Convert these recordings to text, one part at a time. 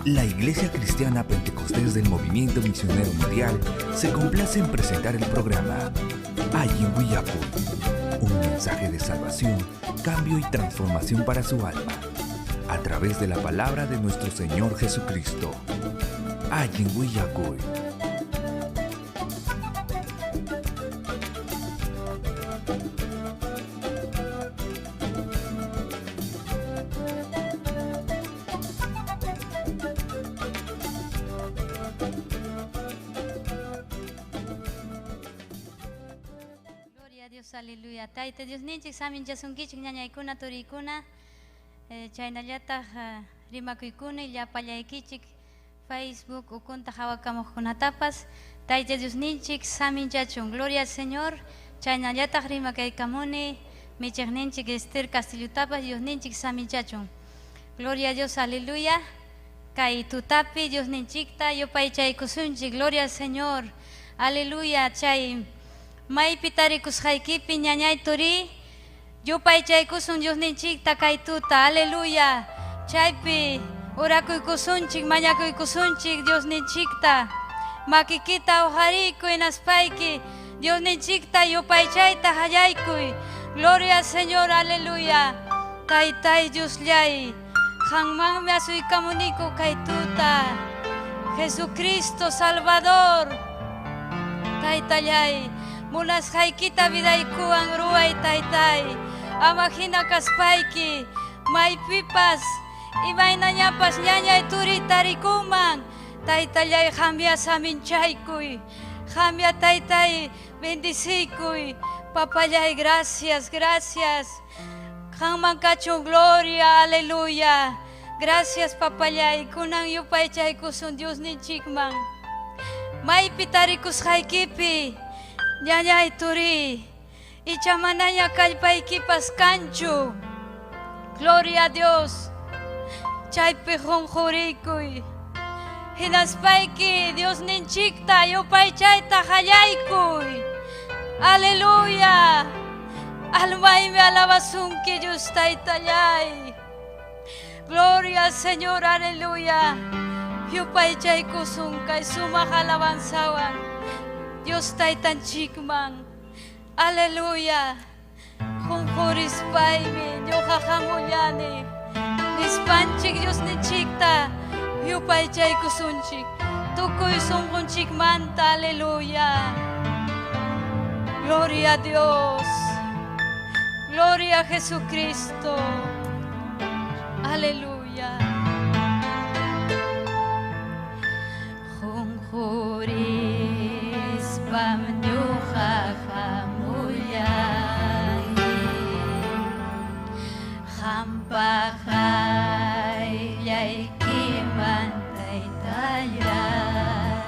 La Iglesia Cristiana Pentecostés del Movimiento Misionero Mundial se complace en presentar el programa Allin Willakuy, un mensaje de salvación, cambio y transformación para su alma, a través de la palabra de nuestro Señor Jesucristo. Allin Willakuy. Gloria a Dios, aleluya. Tayta Diosninchik saminchasunkichik ñañaykuna, turiykuna, chaynallataq rimakuykuna llapallaykichik Facebook ukunta hawakamuqkunatapas. Tayta Diosninchik saminchachun. Gloria al Señor. Chaynallataq rimakaykamuni michiqninchik Esther Castillutapas Diosninchik saminchachun. Gloria a Dios, aleluya. Kay tutapi Diosninchikta yupaychaykusunchik. Gloria al Señor. Aleluya. Chay maypi tarikusqaykipi ñañay turi yupaychaykusun Diosninchikta kay tuta. Aleluya. Chaypi orakuykusunchik, mañakuykusunchik Diosninchikta. Makikita uqarikuy naspayki Diosninchikta yupaychayta hallaykuy. Gloria al Señor, aleluya. Taytay Diosllay, qanmanmi asuykamuniku kay tuta. Jesucristo Salvador. Taytallay, munasqaykita vidaykuwan ruway taytay. Ama hina kaspayki, maypipas imaynañapas ñañay turi tarikuman. Taytallay, qamya saminchaykuy. Qamya taytay bendicikuy. Papallay, gracias, gracias. Qanman kachun gloria, aleluya. Gracias, papallay. Kunan yupaychaykusun Diosninchikman. Maypi tarikusqaykipi, ñañay turi, icha manaña kallpaykipas kanchu. Gloria a Dios. Chaypi qunqurikuy. Hinaspayki Diosninchikta yupaychayta hallaykuy. Aleluya. Almaymi alabasunki Dios taytallay. Gloria al Señor, aleluya. Yupaychaykusun kay sumaq alabanzawan. Dios taytanchikman. Aleluya. Qunqurispaymi ñuqa hamullani. Nispanchik Diosninchikta yupaychaykusunchik. Tukuy sunqunchikmanta, aleluya. Gloria a Dios. Gloria a Jesucristo. Aleluya. Qunqurispam ñuqa hamullani. Qampa qayllaykiman taytallay.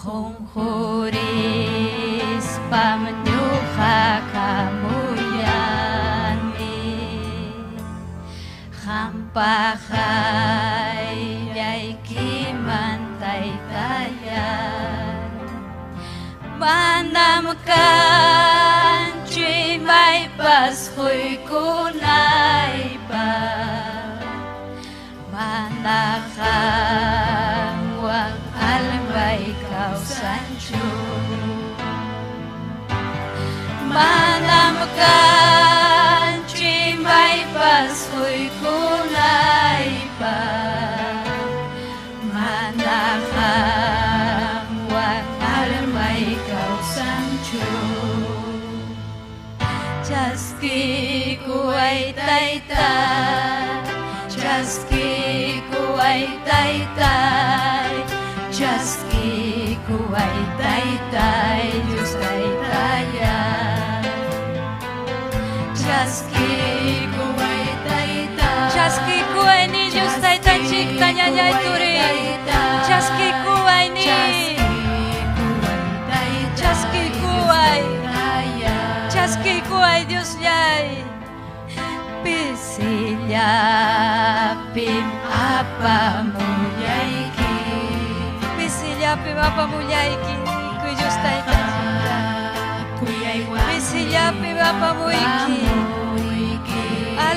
Qunqurispam ñuqa hamullani. Qampa qayllaykiman taytallay. Manam kanchu imaypas quykunaypaq. Mana qanwan almay kawsanchu. Manam kanchu imaypas quykunaypaq. Mana qanwan almay kawsanchu. Chaskikuway tayta, chaskikuway taytay, chaskikuway taytay, Dios taytallay. Chaskikuway tayta, chaskikuway ni Dios taytanchikta ñañay turi. Chaskikuway ni, chaskikuway, chaskikuway Diosllay. Pisillapim apamullayki, pisillapim apamullayki, Dios taytanchikta. Pisillapim apamuyki.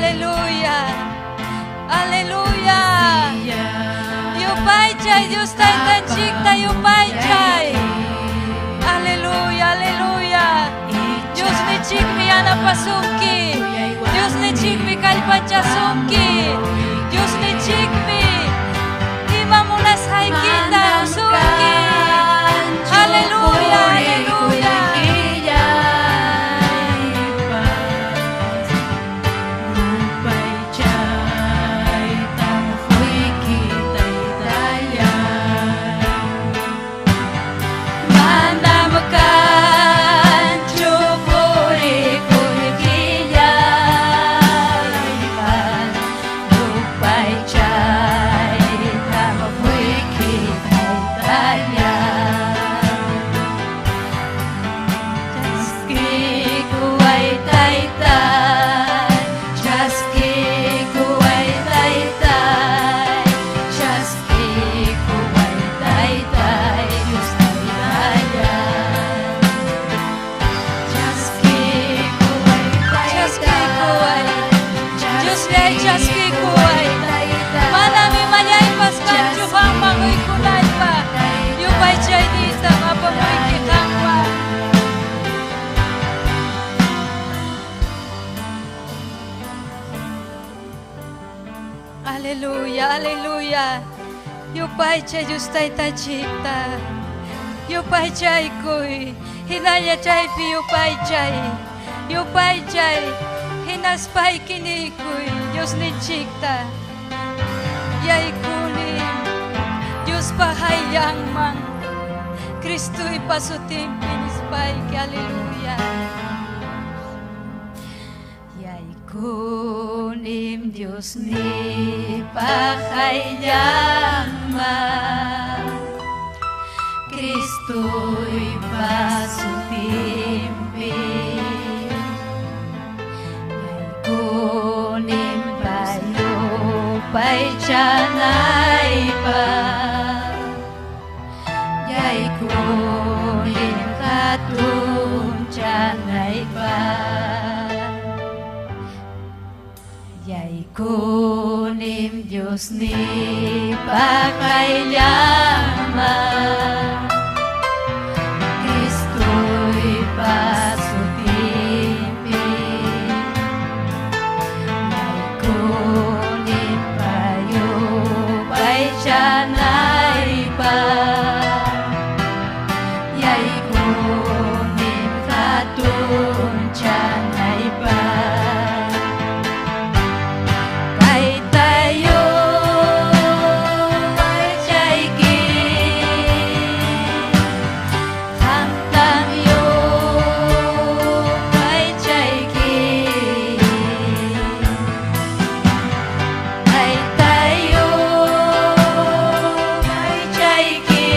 Aleluya. Aleluya. Yupaychay Dios taytanchikta yupaychay. Aleluya, aleluya. Dios nichikmi yanapasunki. Dios nichikmi kallpanchasunki. Dios nichikmi ima munasqaykita rusunki. Aleluya, aleluya. Manam kanchu purikuykillapas, yupaychaytam quyki taytallay. Chaskikuway taytay, chaskikuway taytay, chaskikuway taytay, Dios taytallay. Chaskikuway taytay, Diosllay chaskikuway. Manam imallaypas kanchu qamman quykunaypaq. Yupaychayniytam apamuyki qamman. Aleluya, aleluya. Yupaychay Dios taytanchikta. Yupaychaykuy. Hinalla chaypi yupaychay. Yupaychay. Hinaspayki niykuy Diosninchikta. Yaykuni Diospa hayllanman. Cristoypa sutinpi nispayki, aleluya. Yaykunim Diosnipa hayllanman. Cristoypa sutinpi. Yaykunim yupaychanaypaq. Yaykunim hatunchanaypaq. Yaykunim Diosnipa qayllanman. Cristoypa sutinpi. Yaykunim yupaychanaypaq. Yaykunim hatunchanaypaq. Taytayo paychayki, qamtam yupaychayki. Taytayo paychayki,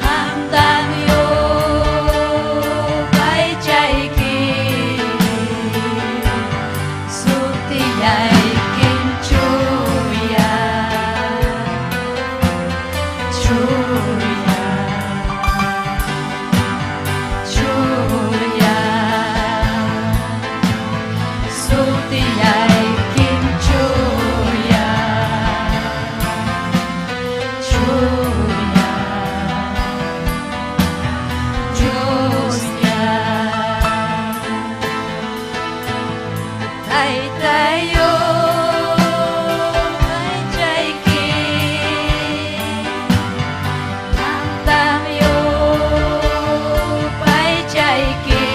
qamtam yupaychayki. Sutiyaykim chuya, chuya, chuya. Sutiyaykim chuya, chuya, Diosllay. Taytayo paychayki, qamtam yupaychayki.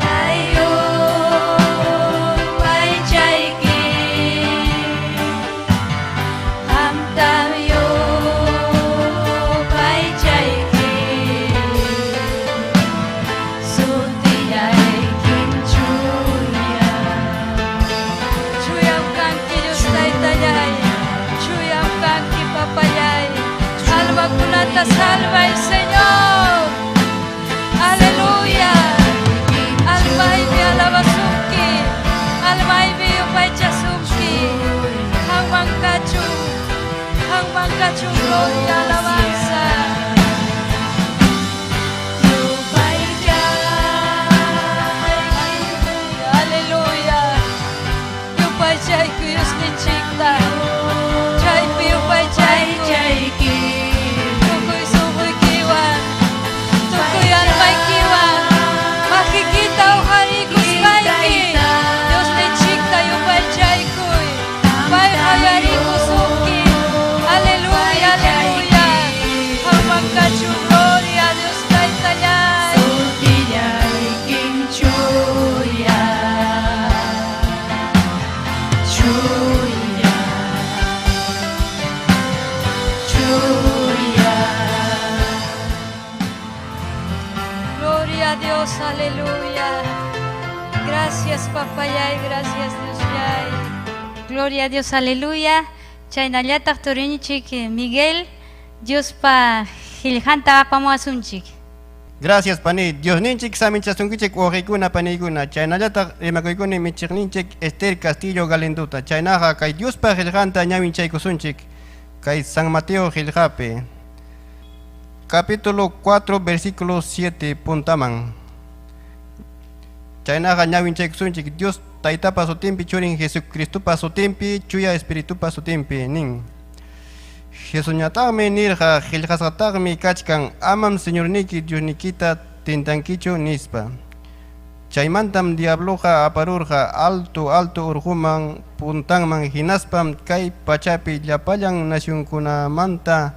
Taytayo paychayki, qamtam yupaychayki. Sutiyaykim chuya. Chuyam kanki Dios taytallay, chuyam kanki papallay. Almakunata salvay, Señor. Aleluya. Almaymi alabasunki, almaymi yupaychasunki. Qamman kachun, qamman kachun gloria, alabanza. Gracias papayay, gracias Diosllay. Gloria a Dios, aleluya. Chaynallataq turinchik Miguel, Diospa qillqanta apamuwasunchik. Gracias pani, Diosninchik saminchasunkichik wawqiykuna paniykuna, chaynallataq rimakuykuni michiqninchik Esther Castillo Galinduta, chaynaqa kay Diospa qillqanta ñawinchaykusunchik kay San Mateo qillqapi. Capítulo 4 versículo 7 puntaman. Chaynaqa ñawinchaykusunchik Dios Taytapa sutinpi, Churin Jesucristopa sutinpi, Chuya Espiritupa sutinpi nin. Jesusñataqmi nirqa, qillqasqataqmi kachkan, amam Señorniki Diosnikita tintankichu nispa. Chaymantam diabloqa aparurqa alto alto urquman puntanman hinaspam kay pachapi llapallan nacionkunamanta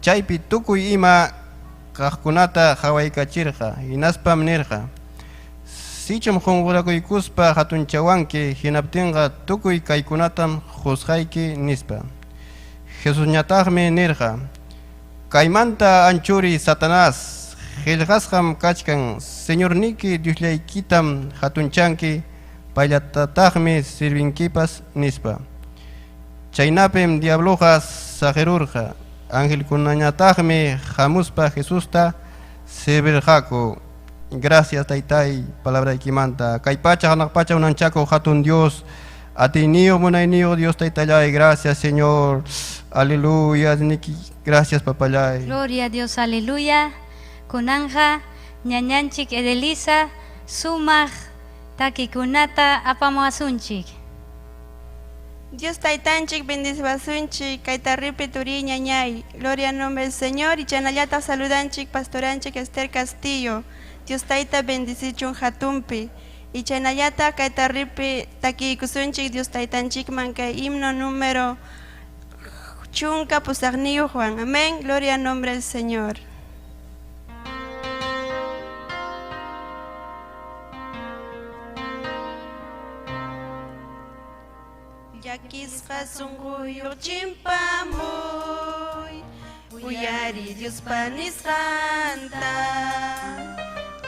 chaypi tukuy ima kaqkunata qawaykachirqa, hinaspam nirqa, Sichum qunqurakuykuspa hatunchawanki, hinaptinqa tukuy kaykunatam qusqayki, nispa. Jesusñataqmi nirqa, Kaymanta anchuriy Satanás, qillqasqam kachkan, Señorniki Diosllaykitam hatunchanki, payllatataqmi servinkipas, nispa. Chaynapim diabloqa saqirurqa, angelkunañataqmi hamuspa Jesusta servirqaku. Gracias Taytay palabraykimanta. Kay pacha hanaq pacha unanchakuq hatun Dios, atiyniyuq munayniyuq Dios Taytallay, gracias Señor. Aleluya, niki, gracias papallay. Gloria a Dios, aleluya. Kunanja ñañanchik Edelisa sumaq takikunata apamuwasunchik. Dios Taytanchik bendeciwasunchik, kay tarripi turiy ñañay. Gloria al nombre del Señor y chaynallataq saludanchik pastoranchik Esther Castillo. Dios Tayta bendicichun hatunpi. Y chaynallataq kay tarripi takiykusunchik Dios Taytanchikman kay himno número 18wan. Amén. Gloria al nombre del Señor. Llakisqa sunquyuq chimpamuy, uyariy Diospa nisqanta,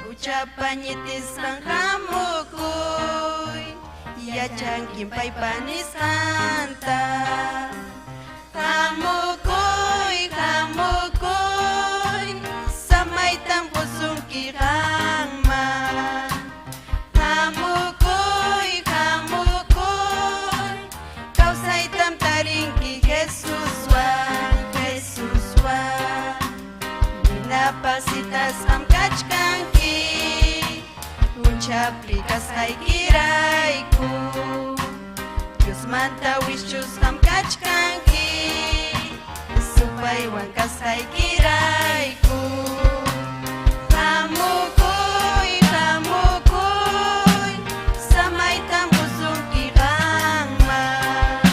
huchapa ñitisqan hamukuy, yachankim paypa nisqanta. Hamukuy, hamukuy, samaytam qusunki qanman. Hamukuy, hamukuy, kawsaytam tarinki Jesuswan, Jesuswan. Ninapas citasqam kachkanki, huchapi kasqaykirayku. Diosmanta wischusqam kachkanki, supaywan kasqaykirayku. Hamukuy, hamukuy, samaytam qusunki qanman.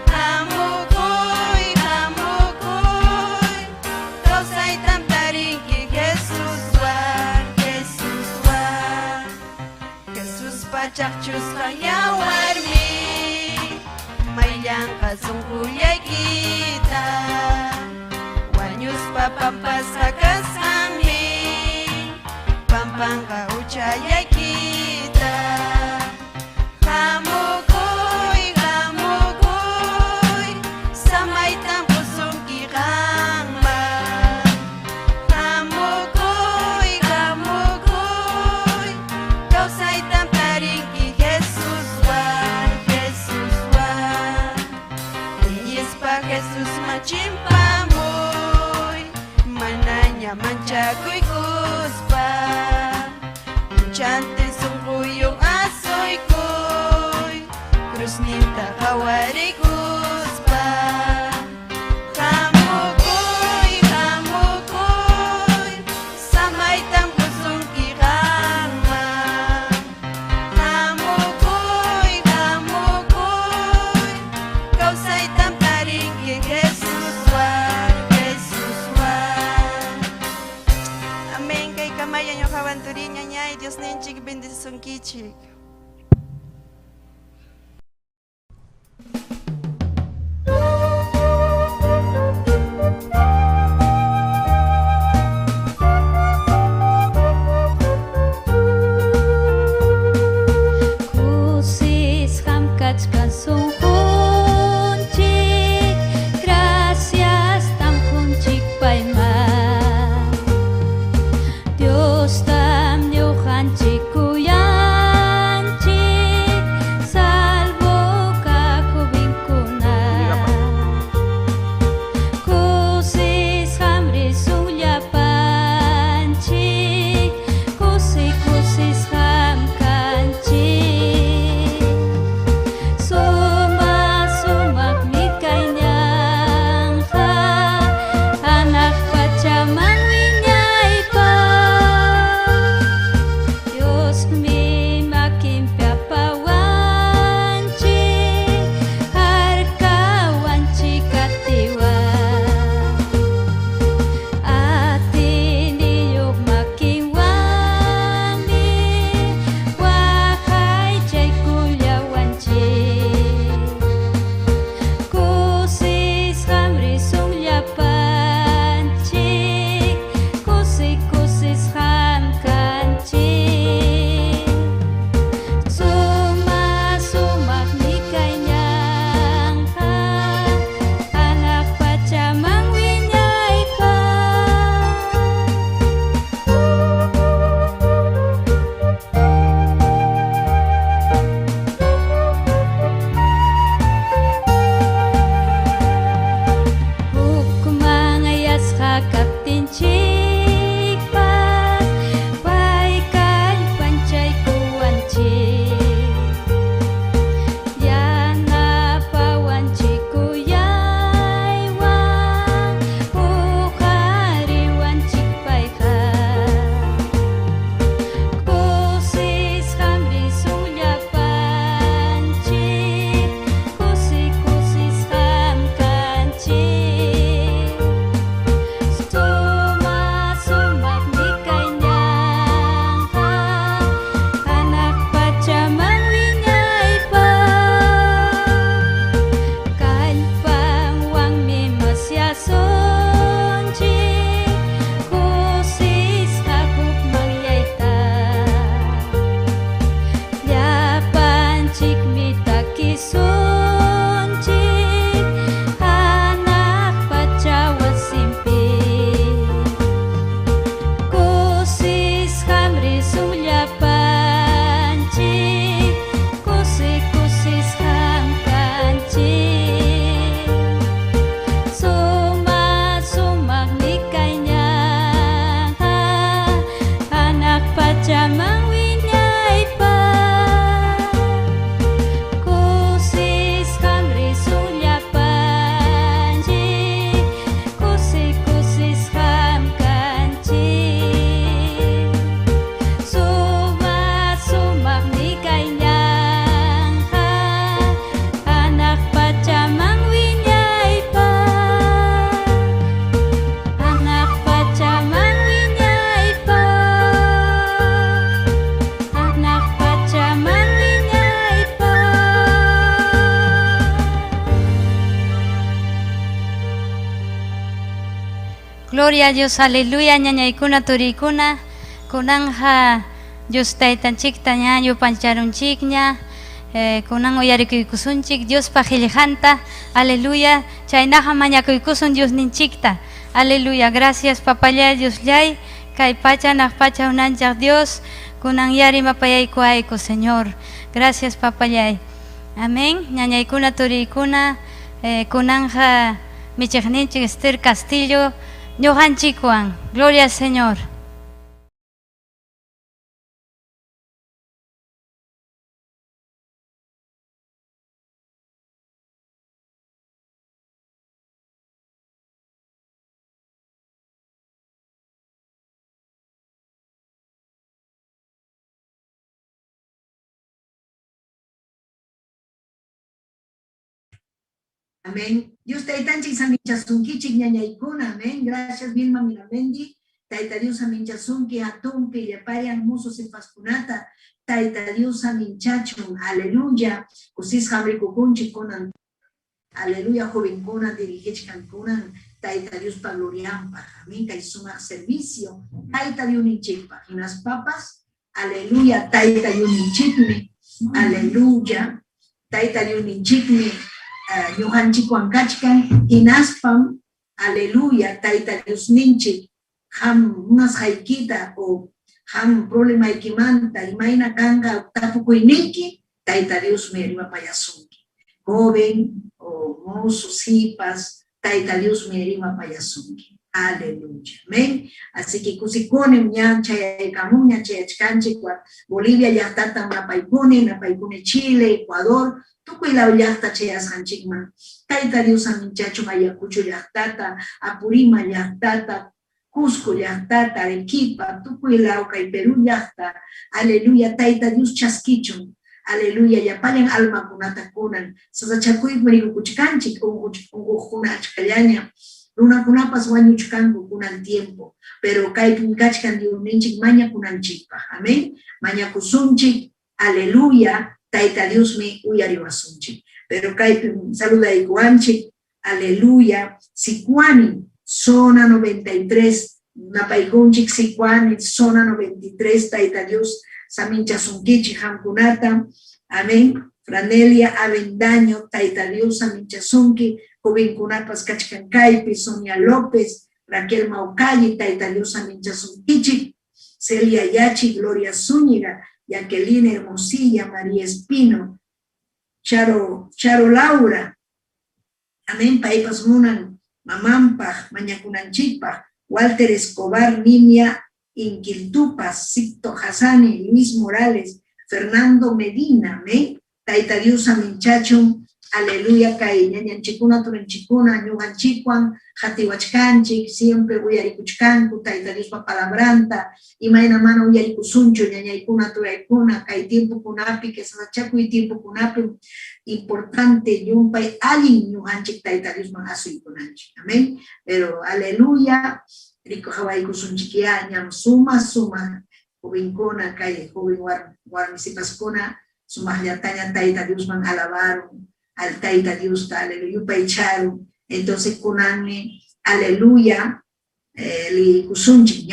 Hamukuy, hamukuy, kawsaytam tarinki Jesuswan, Jesuswan. Jesuspa chaqchusqan yawarmi mayllanqa sunqullaykita, wañuspa pampasqa kasqanmi pampanqa huchallaykita. Hamukuy, hamukuy, samaytam qusunki qanman. Hamukuy, hamukuy, kawsaytam tarinki Jesuswan, Jesuswan. Iñispa Jesusman chimpamuy, manaña manchakuykuspa, huchantin sunquyuq asuykuy, krusninta qawariykuspa. Hamukuy, hamukuy, samaytam qusunki qanman. Hamukuy, hamukuy, kawsaytam tarinki Jesuswan, Jesuswan. Amén. Kay kamaya ñuqawan turiy ñañay, Diosninchik bendicisunkichik. Llapanchikmi takisunchik hanaq pacha wasinpi. Kusisqam risun llapanchik, kusi kusisqam kanchik. Suma sumaqmi kay ñanqa, hanaq pachaman wiñaypaq. Kusisqam risun llapanchik, kusi kusisqam kanchik. Suma sumaqmi kay ñanqa, hanaq pachaman wiñaypaq. Hanaq pachaman wiñaypaq. Hanaq pachaman wiñaypaq. Gloria a Dios, aleluya, ñañaykuna, turiykuna, kunanja Dios taytanchikta ña yupancharunchikña, kunan uyarikuykusunchik Diospa qillqanta, aleluya, chaynaqa mañakuykusun Diosninchikta, aleluya, gracias papallay Diosllay, kay pacha naq pacha unanchaq Dios, kunan yari mapayaykuayku, Señor, gracias papallay, amén, ñañaykuna, turiykuna, kunanja michiqninchik Esther Castillo, ñuqanchikwan, gloria al Señor. Amén. Dios taytanchik saminchasunkichik ñañaykuna. Amén. Gracias Vilma Miramendi. Tayta Dios saminchasunki hatunpi llapayan musu sipaskunata. Tayta Dios saminchachun. Aleluya. Kusisqam rikukunchik kunan. Aleluya, jovenkuna dirigichkan kunan. Tayta Diospa glorianpaq. Amén. Kay sumaq servicio. Tayta Diosninchikpaq. Hinaspapas. Aleluya. Tayta Diosninchikmi. Aleluya. Tayta Diosninchikmi. Ñuqanchikwan kachkan hinaspam, aleluya, Tayta Diosninchik qam munasqaykita o qam problemaykimanta imayna kanqa tapukuyniyki, Tayta Diosmi rimapayasunki. Joven o mozo, sipas, Tayta Diosmi rimapayasunki. Aleluya. Amén. Así que kusikunim ñan chayaykamunña chayachkanchik Bolivia llaqtata napaykuni, napaykuni Chile, Ecuador, tukuy law llaqta chayasqanchikman. Tayta Dios aminchachun Ayacucho llaqtata, Apurima llaqtata, Cusco llaqtata, Arequipa, tukuy law kay Perú llaqta. Aleluya, Tayta Dios chaskichun. Aleluya, llapallan almakunata kunan. Sasachakuypi rikukuchkanchik, unquqkuna achkallaña. Runakunapas wañuchkanku kunan tiempo, pero kaypim kachkan Diosninchik mañakunanchikpaq. Amén. Mañakusunchik, aleluya, Tayta Diosmi uyariwasunchik. Pero kaypim saludaykuwanchik, aleluya, Sicuani, zona 93, napaykunchik Sicuani, zona 93, Tayta Dios saminchasunkichik qamkunata. Amén. Franelia Avendaño, Tayta Dios saminchasunki, jovenkunapas kachkan kaypi, Sonia López, Raquel Maucalle, Tayta Dios saminchasunkichik, Celia Yachi, Gloria Zúñiga, Jacqueline Hermosilla, María Espino, Charo, Charo Laura, amén, paypas munan, mamanpaj, mañakunanchikpaj, Walter Escobar, Nimia Inquiltupas, Sicto Hassani, Luis Morales, Fernando Medina, amén, Tayta Dios aminchachun, aleluya, kay ñañanchikuna, turinchikuna, ñuqanchikwan, hatiwachkanchik, siempre uyarikuchkanku, Tayta Diospa palabranta, imayna mana uyarikusunchu, ñañaykuna, turaykuna, kay tiempokunapi, que sasachakuy tiempokunapi, importante, llumpay allin ñuqanchik Tayta Diosman asuykunanchik, amén, pero aleluya, rikuhawaykusunchikyá, ñam suma, suma, jovenkuna, kay joven warmisipaskuna, sumaqllataña Tayta Diosman alabaron, al Tayta Diosta, aleluya, yupaycharon. Entonces kunanmi, aleluya, liykusunchik,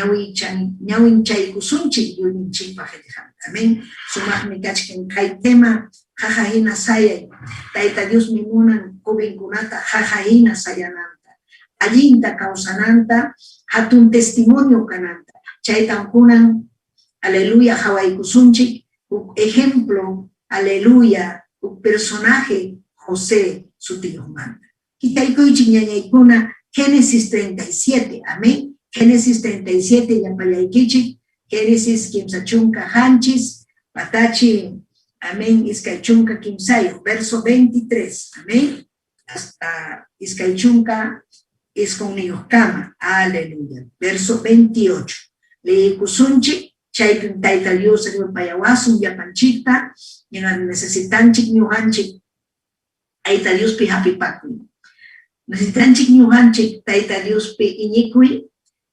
ñawinchaykusunchik, yuyninchikpaq qillqanta. Amén. Sumaqmi kachkan kay tema, Qaqa hina sayay. Tayta Diosmi munan jovenkunata qaqa hina sayananta, allinta kawsananta, hatun testimonio kananta. Chaytam kunan, aleluya, qawaykusunchik huk ejemplo, aleluya, huk personaje José sutiyuqmanta. Kichaykuychik ñañaykuna Génesis 37, amén. Génesis 37 llapallaykichik, Génesis 37, patachi, amén, 23, verso 23, amén, hasta 29 kama, aleluya, verso 28. Leekusunchik, chaypim Tayta Dios rimapayawasun llapanchikta, necesitanchik ñuqanchik Tayta Diospi hapipakuy. Necesitanchik ñuqanchik Tayta Diospi iñikuy,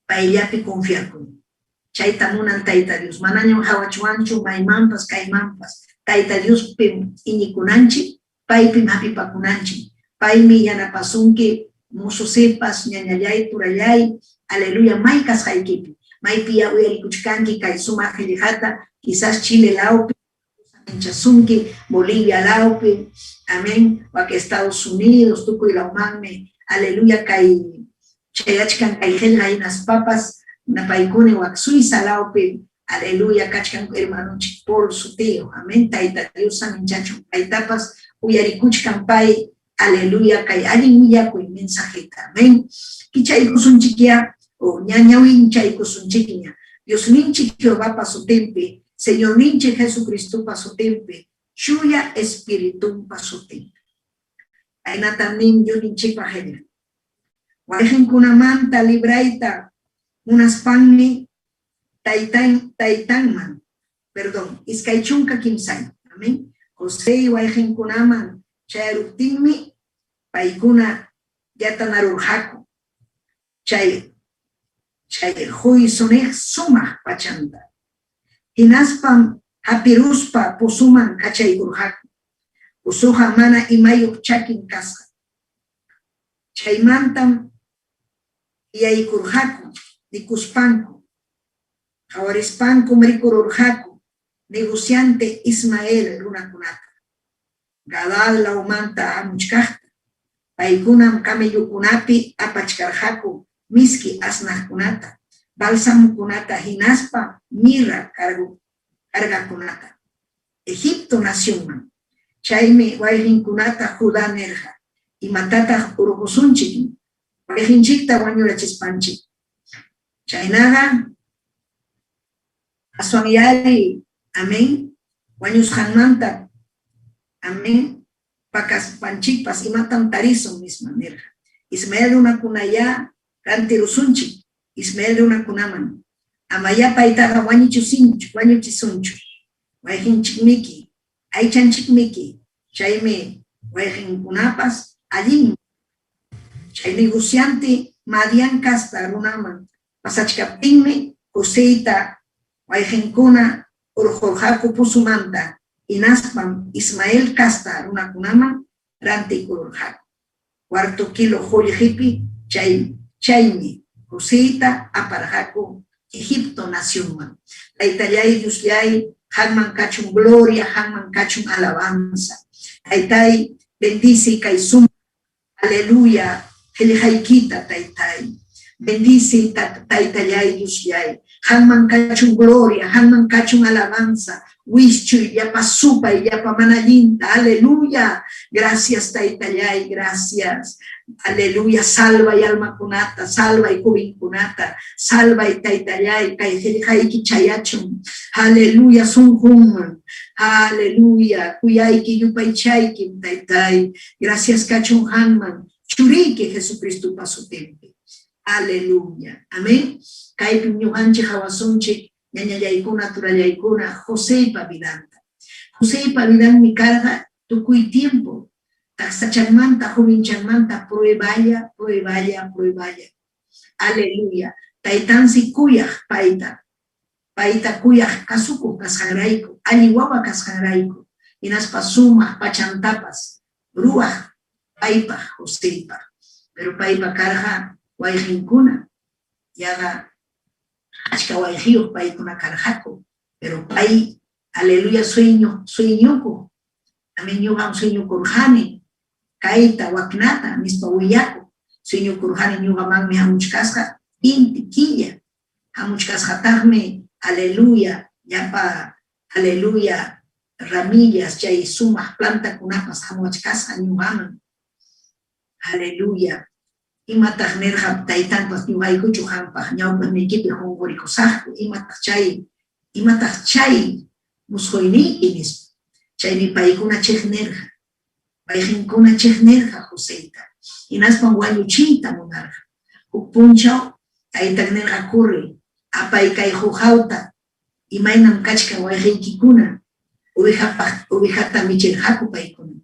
payllapi confiakuy. Chayta munan Tayta Dios. Manañam hawachwanchu maymanpas kaymanpas. Tayta Diospim iñikunanchik, paypim hapipakunanchik. Paymi yanapasunki musu sipas, ñañallay, turallay, aleluya, may kasqaykipi. Maypi ya uyarikuchkanki kay sumaq qillqata, quizás Chile lawpi, chasunki, Bolivia lawpi, amén, wak Estados Unidos, tukuy lawmanmi, aleluya, kay chayachkan kay qillqa hinaspapas napaykuni wak Suiza lawpi, aleluya, kachkan hermanonchik Paul sutiyuq, amén, Tayta Dios saminchachun paytapas uyarikuchkan pay, aleluya, kay allin willakuy mensajeta, amén. Kichaykusunchikya, o ñañawinchaykusunchikña, Diosninchik Jehovapa sutinpi, Señorninchik Jesucristopa sutinpi, Chuya Espiritunpa sutinpi. Aynatam nin Diosninchikpa qillqan. Wayqinkunamanta librayta munaspanmi taytan taytanman, perdón, 23, amén. José wayqinkunaman chayaruptinmi paykuna yatanarurqaku chay quysuneq sumaq pachanta. Hinaspam hapiruspa pozoman kachaykurqaku. Pozoqa mana imayuq chakin kasqa. Chaymantam yaykurqaku nikuspanku. Qawarispankum rikururqaku negociante Ismael runakunata. Galaad lawmanta hamuchkaqta. Paykunam camellokunapi apachkarqaku miski asnaqkunata, balsamukunata hinaspa mirra cargakunata. Egipto nacionman. Chaymi wayqinkunata Judá nirqa, imatataq hurqusunchik wayqinchikta wañurachispanchik. Chaynaqa aswanyari, amén, wañusqanmanta, amén, pakaspanchikpas imatam tarisun nispa nirqa. Ismael runakunayá rantirusunchik, Ismael runakunaman. Amayá paytaqa wañuchisunchu, wañuchisunchu. Wayqinchikmiki, aychanchikmiki, chaymi wayqinkunapas allin. Chay negociante Madián casta runaman pasachkaptinmi Joseyta wayqinkuna hurqurqaku pozomanta hinaspam Ismael casta runakunaman rantikururqaku. Cuarto kilo qullqipi chaymi Joseyta aparqaku Egipto nacionman. Taytallay Diosllay, qamman kachun gloria, qamman kachun alabanza. Taytay, bendice kay sumaq aleluya, qillqaykita taytay. Bendice taytallay Diosllay. Qamman kachun gloria, qamman kachun alabanza. Wischuy llapa supay, llapa mana allinta, aleluya. Gracias taytallay, gracias. Aleluya, salvay almakunata, salvay jovenkunata, salvay taytallay, kay qillqayki chayachun. Aleluya, sunqunman. Aleluya, kuyayki yupaychaykim taytay. Gracias kachun qamman, churiyki Jesucristopa sutinpi. Aleluya. Amén. Kaypim ñuqanchik qawasunchik ñañallaykuna, turallaykuna, Joseypa vidanta. Joseypa vidanmi karqa tukuy tiempo taksachanmanta, jovenchanmanta prueballa, prueballa, prueballa. Aleluya. Taytansi kuyaq payta. Payta kuyaq kasukuq kasqanrayku, allin wawa kasqanrayku, hinaspa sumaq pachantapas ruwaq paypaq, Joseypaq. Pero paypa karqa wayqinkuna, yaqa achka wayqiyuq paykuna karqaku, pero pay, aleluya, sueño, sueñukuq. Amén, ñuqam sueñokurqani kayta waknata nispa willakuq. Sueñokurqani ñuqamanmi hamuchkasqa inti killa. Hamuchkasqataqmi, aleluya, llapa, aleluya, ramillas, chay sumaq plantakunapas hamuchkasqa ñuqaman. Aleluya. Imataq nirqa taytanpas ñuqaykuchu qampaq ñawpaqniykipi qunqurikusaqku, imataq chay, imataq chay musquyniyki nispa. Chaymi paykuna chiqnirqa. Wayqinkuna chiqnirqa Joseyta. Hinaspam wañuchiyta munarqa. Huk punchaw taytan nirqa corre, apay kay quqawta, imaynam kachkan wayqiykikuna, ovejapaq ovejata michirqaku paykuna,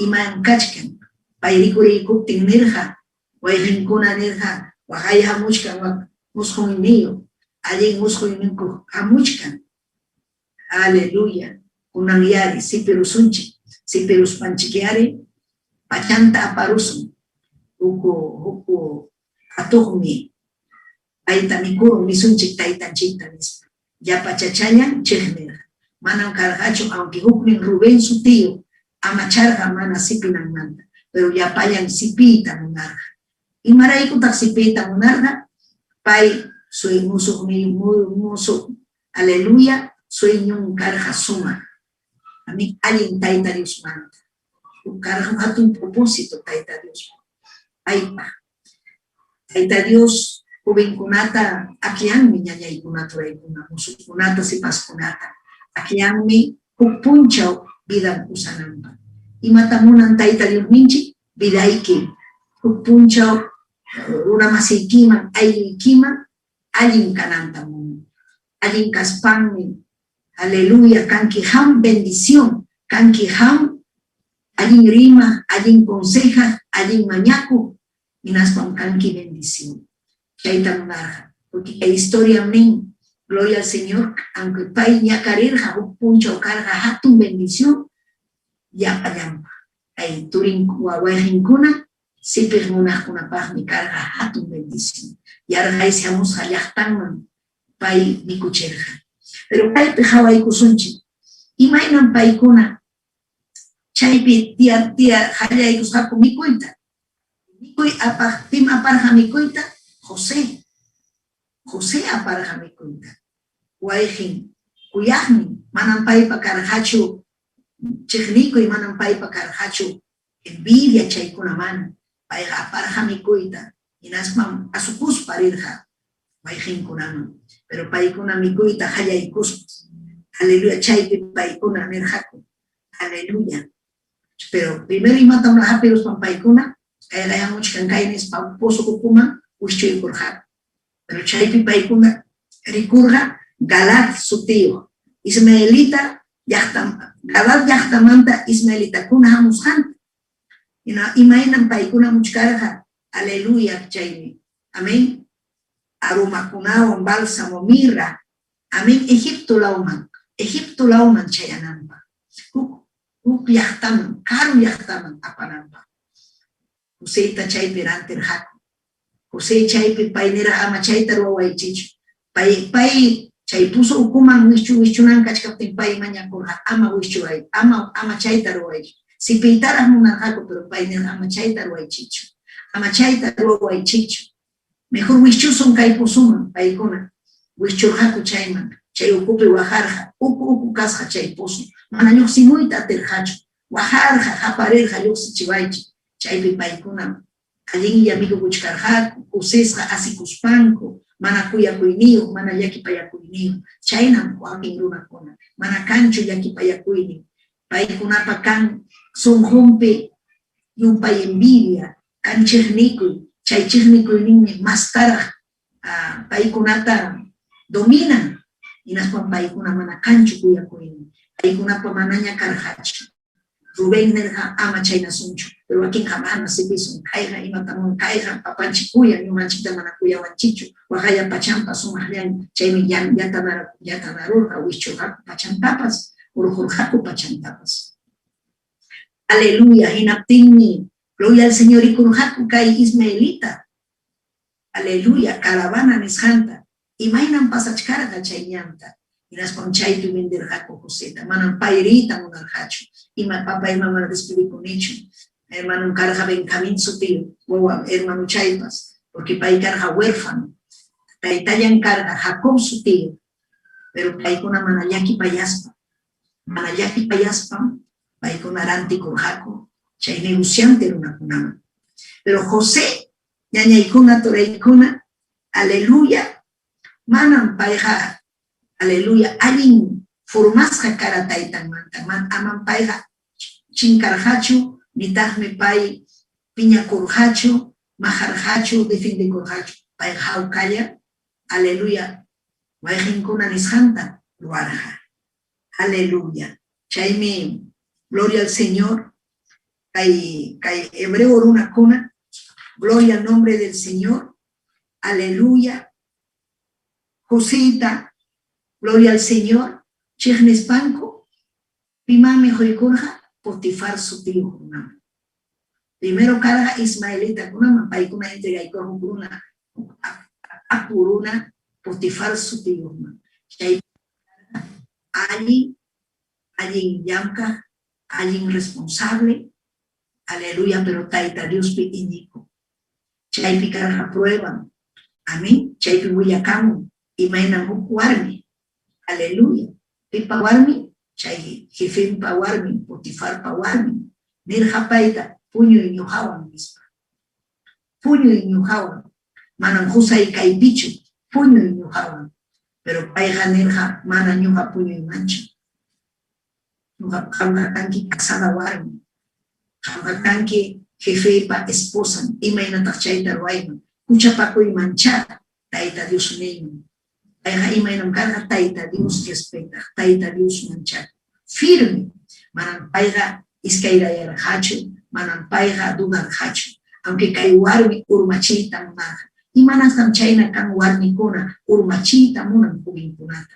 iman kachkan. Pay rikuriykuptin nirqa, wayqinkuna nirqa, waqay hamuchkan wak musquyniyuq, allin musquyninku hamuchkan. Aleluya. Kunan yari sipirusunchik, sipiruspanchikyari pachanta aparusun. Huku huku atuqmi payta mikurun nisunchik taytanchikta nispa. Llapa chachallan chiqnirqa. Manam karqachu, aunque huknin Rubén sutiyuq amacharqa mana sipinanmanta, pero llapallan sipiyta munarqa. Imaraykutaq sipiyta munarqa? Pay musuqmi musuq, aleluya, sueñun karqa sumaq. Amén, allin Tayta Diosmanta. Karqa hatun propósito Tayta Dios. Paypaq. Tayta Dios jovenkunata akllanmi ñañaykuna turaykuna, musuqkunata, sipaskunata. Akllanmi huk punchaw vidan usananpaq. Imata munan Tayta Diosninchik? Vidayki huk punchaw runamasiykiman, aylluykiman allin kananta munan. Allin kaspanmi, aleluya, kanki qam bendición, kanki qam allin rimaq, allin consejaq, allin mañakuq, hinaspam kanki bendición. Chayta munarqa. Porque kay historiam nin, gloria al Señor, aunque pay ñakarirqa huk punchaw karqa hatun bendición llapallanpaq. Kay turin wawayqinkuna sipiq munaqkunapaqmi karqa hatun bendición. Yarqaysi hamusqa llaqtanman pay mikuchirqa. Pero kaypi qawaykusunchik, imaynam paykuna chaypi tiya tiya qallaykusqaku mikuyta. Mikuy apaq, pim aparqa mikuyta? José. José aparqa mikuyta. Wayqin, kuyaqnin, manam paypa karqachu chiqnikuy, manam paypa karqachu envidia chaykuna mana. Payqa aparqa mikuyta, hinaspam asukuspa rirqa wayqinkunaman. Pero paykuna mikuyta qallaykuspa, aleluya, chaypi paykuna nirqaku, aleluya. Pero primero imatam hapiruspan paykuna, kayqa hamuchkan kay nispa pozo ukuman wischuykurqaku. Pero chaypi paykuna rikurqa Galaad sutiyuq ismaelita llaqta, Galaad llaqtamanta ismaelitakuna hamusqanta. Imaynam paykuna hamuchkarqa, aleluya, chaymi, amén, aromakunawan, bálsamo, mirra, amén, Egipto lawman, Egipto lawman chayananpaq, huk huk llaqtaman, karu llaqtaman apananpaq. Joseyta chaypi rantirqaku. José chaypi pay nirqa ama chayta ruwawaychichu. Pay pay chay puso ukuman wischu wischunan kachkaptin pay mañakurqa ama wischuway, ama ama chayta ruwaychu. Sipiytaraq munarqaku, pero pay nirqa ama chayta ruwaychichu. Ama chayta ruwawaychichu. Mejor wischusun kay pozoman, paykuna wischurqaku chayman, chay ukupi waqarqa, uku uku kasqa chay pozo, mana lluqsimuyta atirqachu, waqarqa, qaparirqa lluqsichiwaychik, chaypi paykuna allinlla mikukuchkarqaku, kusisqa asikuspanku, mana kuyakuyniyuq, mana llakipayakuyniyuq, chaynam wakin runakuna, mana kanchu llakipayakuynin, paykunapa kan sunqunpi llumpay envidia, kan chiqnikuy, chay chiqnikuyninmi mastaraq paykunata dominan, hinaspam paykuna mana kanchu kuyakuynin, paykunapa manaña karqachu. Rubén nirqa ama chaynasunchu, pero wakinqa mana sipisun, kayqa imatam kayqa papanchik kuyan, ñuqanchikta mana kuyawanchikchu, waqaya pachampa sumaqllan, chaymi llatanarurqa, wischurqaku pachantapas, hurqurqaku pachantapas. Aleluya, hinaptinmi, gloria al Señor, rikurqaku kay ismaelita, aleluya, caravana nisqanta, imaynam pasachkarqa chay ñanta. Hinaspam chaypi venderqaku Joseta. Manam pay riyta munarqachu. Ima papay mama despedikunichu. Hermanon karqa Benjamín sutiyuq wawa hermanuchaypas, porque pay karqa huérfano. Taytallan karqa Jacob sutiyuq. Pero paykuna mana llakipayaspa, mana llakipayaspam paykuna rantikurqaku chay negociante runakunaman. Pero José, ñañaykuna, turaykuna, aleluya, manam payqa, aleluya, allin formasqa kara taytanmanta, amam payqa chinkarqachu, nitaqmi pay piñakurqachu, maqarqachu, defendekurqachu. Payqa hawkalla, aleluya, wayqinkuna nisqanta ruwarqa. Aleluya. Chaymi, gloria al Señor, kay, kay hebreo runakuna, gloria al nombre del Señor, aleluya. Joseta, gloria al Señor, chiqnispanku, pimanmi quykurqa? Potifar sutiyuq runaman. Primero karqa ismaelitakunaman, paykuna entregaykurqa huk runa, apu runa Potifar sutiyuqman. Chay allin, allin llamkaq, allin responsable, aleluya, pero Tayta Diospi iñikuq. Chaypi karqa prueban, amén, chaypi willakamun imaynam huk warmi, aleluya, pipa warmi? Chay jefenpa warmin, Potifarpa warmin, nirqa payta, puñuy ñuqawan nispa. Puñuy ñuqawan, manam qusay kaypichu, puñuy ñuqawan. Pero payqa nirqa, mana ñuqa puñuymanchu. Ñuqa qamqa kanki casada warmi. Qamqa kanki jefeypa esposan, imaynataq chayta ruwayman? Huchapakuymanchá, Tayta Dios niyman. Payqa imaynam karqa Tayta Dios respetaq, Tayta Dios manchakuq, firme. Manam payqa iskayrayarqachu, manam payqa dudarqachu, aunque kay warmi urmachiyta munarqa. Imanasqam chayna kan warmikuna urmachiyta munan jovenkunata?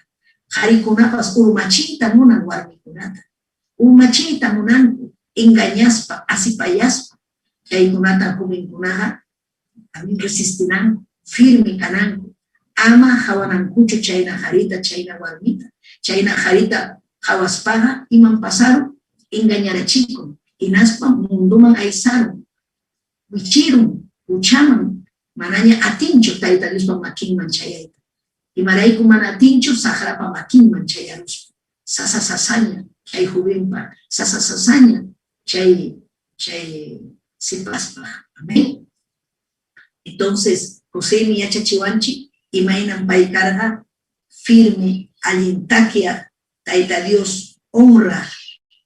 Qarikunapas urmachiyta munan warmikunata. Urmachiyta munanku, engañaspa, asipayaspa. Chaykunatan jovenkunaqa amin resistinanku, firme kananku, ama qawanankuchu chayna qarita, chayna warmita. Chayna qarita qawaspaqa imam pasarun? Engañarachikun, hinaspam mundoman aysarun, wichirun, huchaman, manaña atinchu Tayta Diospa makinman chayayta. Imarayku mana atinchu? Saqrapa makinman chayaruspa. Sasa sasaña chay jovenpa, sasa sasaña chay chay sipaspaq. Amén. Entonces, Josemi yachachiwanchik imaynam pay karqa firme, allin takyaq, Tayta Dios honraq,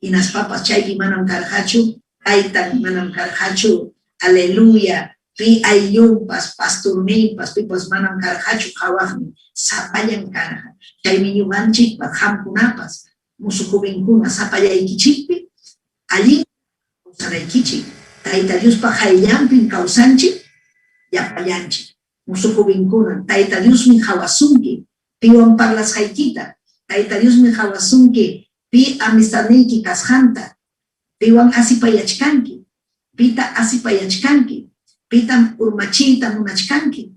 hinaspapas chaypi manam karqachu taytan, manam karqachu, aleluya, pi ayllunpas, pastorninpas, pipas manam karqachu qawaqnin, sapallan karqa. Chaymi ñuqanchikpas, qamkunapas, musu jovenkuna sapallaykichikpi allin kawsanaykichik. Tayta Diospa qayllanpim kawsanchik llapallanchik. Musu jovenkuna, Tayta Diosmi qawasunki piwan parlasqaykita, Tayta Diosmi qawasunki pi amistadniyki kasqanta, piwan asipayachkanki, pita asipayachkanki, pitam urmachiyta munachkanki.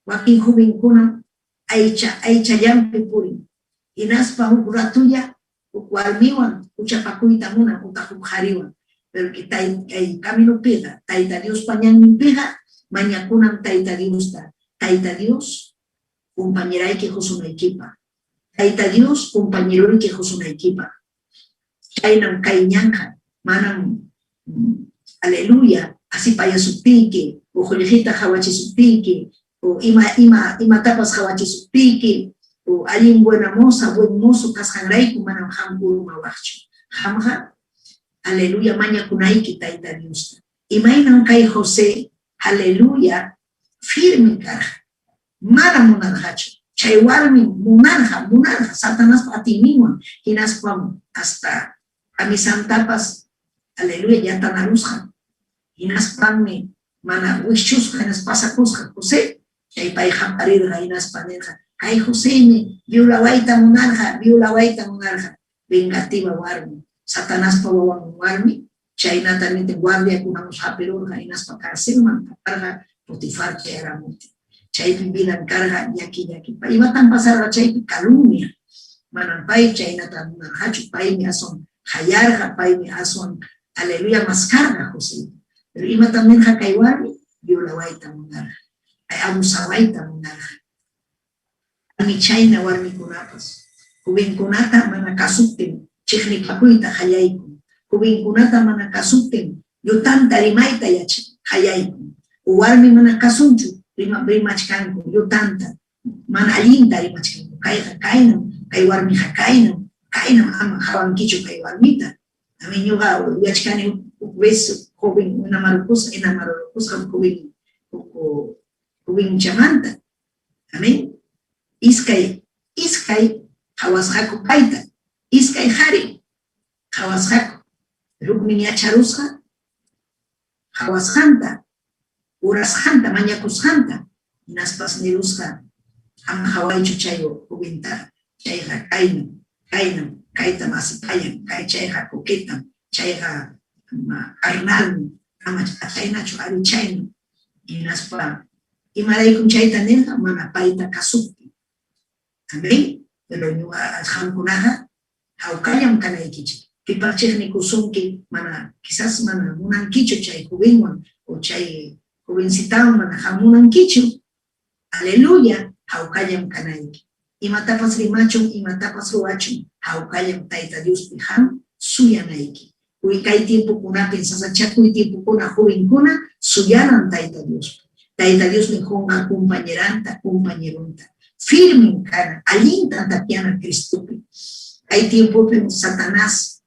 Wakin jovenkunam aycha aychallanpi purin, hinaspa huk ratulla huk warmiwan huchapakuyta munan utaq huk qhariwan. Pero que kay caminopiqa, Tayta Diospa ñanninpiqa mañakunan Tayta Diosta. Tayta Dios compañerayki qusunaykipaq. Tayta Dios compañeroyki qusunaykipaq. Chaynam kay ñanqa, manam, aleluya, asipayasuptiyki o qullqita qhawachisuptiyki o ima ima imatapas qhawachisuptiyki o allin buena moza, buen mozo kasqanrayku manam qam urmawaqchu. Qamqa, aleluya, mañakunayki Tayta Diosta. Imaynam kay José, aleluya, firme karqa. Mana munarqachu. Chay warmi munarqa, munarqa Satanaspa atiyninwan, hinaspam hasta camisantapas, aleluya, yatanarusqa. Hinaspanmi mana wischusqa, hinaspa pasakusqa José. Chay pay qaparirqa, hinaspa nirqa, kay Josemi violawayta munarqa, violawayta munarqa. Vengativa warmi, Satanaspa wawan warmi, chaynata niptin guardiakunamus hapirurqa, hinaspa carcelman aparqa Potifar chayaramuptin. Chaypi vidan karqa llaki llakipa. Imatan pasarqa chaypi? Calumnia. Manam pay chaynata munarqachu, paymi aswan qayarqa, paymi aswan, aleluya, maskarqa Joseyta. Pero imatam nirqa kay warmi? Violawayta munarqa, abusawayta munarqa. Ami chayna warmikunapas, jovenkunata mana kasuptin chiqnipakuyta qallaykun, jovenkunata mana kasuptin llutanta rimayta qallaykun. O warmi mana kasunchu rimachkanku llutanta, mana allinta rimachkanku. Kayqa kaynam, kay warmiqa kaynam, kaynam, ama qawankichu kay warmita. Ami ñuqa yachkani huk vez joven enamorarusqa, enamorarusqa joven huk jovenchamanta. Amén. Iskay, iskay qhawasqaku payta, iskay qhari qhawasqaku. Huknin yacharusqa qhawasqanta, urasqanta, mañakusqanta, hinaspas nirusqa, ama qhawaychu chay joventaqa, chayqa kaynam, kaynam, kaytam asipayan, kay chayqa coquetam, chayqa carnalmi, ama chaynachu, ari chayna. Hinaspa imaraykum chayta nirqa? Mana payta kasuptin. Amén. Pero ñuqa qamkunaqa hawkallam kanaykichik. Pipaq chiqnikusunki, mana quizás mana munankichu chay jovenwan o chay jovencitawan mana qam munankichu. Aleluya, hawkallam kanayki. Imatapas rimachun, imatapas ruwachun, hawkallam Tayta Diospi qam suyanayki. Uy kay tiempokunapim sasachakuy tiempokuna jovenkuna suyanan Tayta Diospi. Tayta Diosmi qunqa compañeranta, compañeronta. Firmen kana, allintan takyana Cristopi. Kay tiempopim Satanás,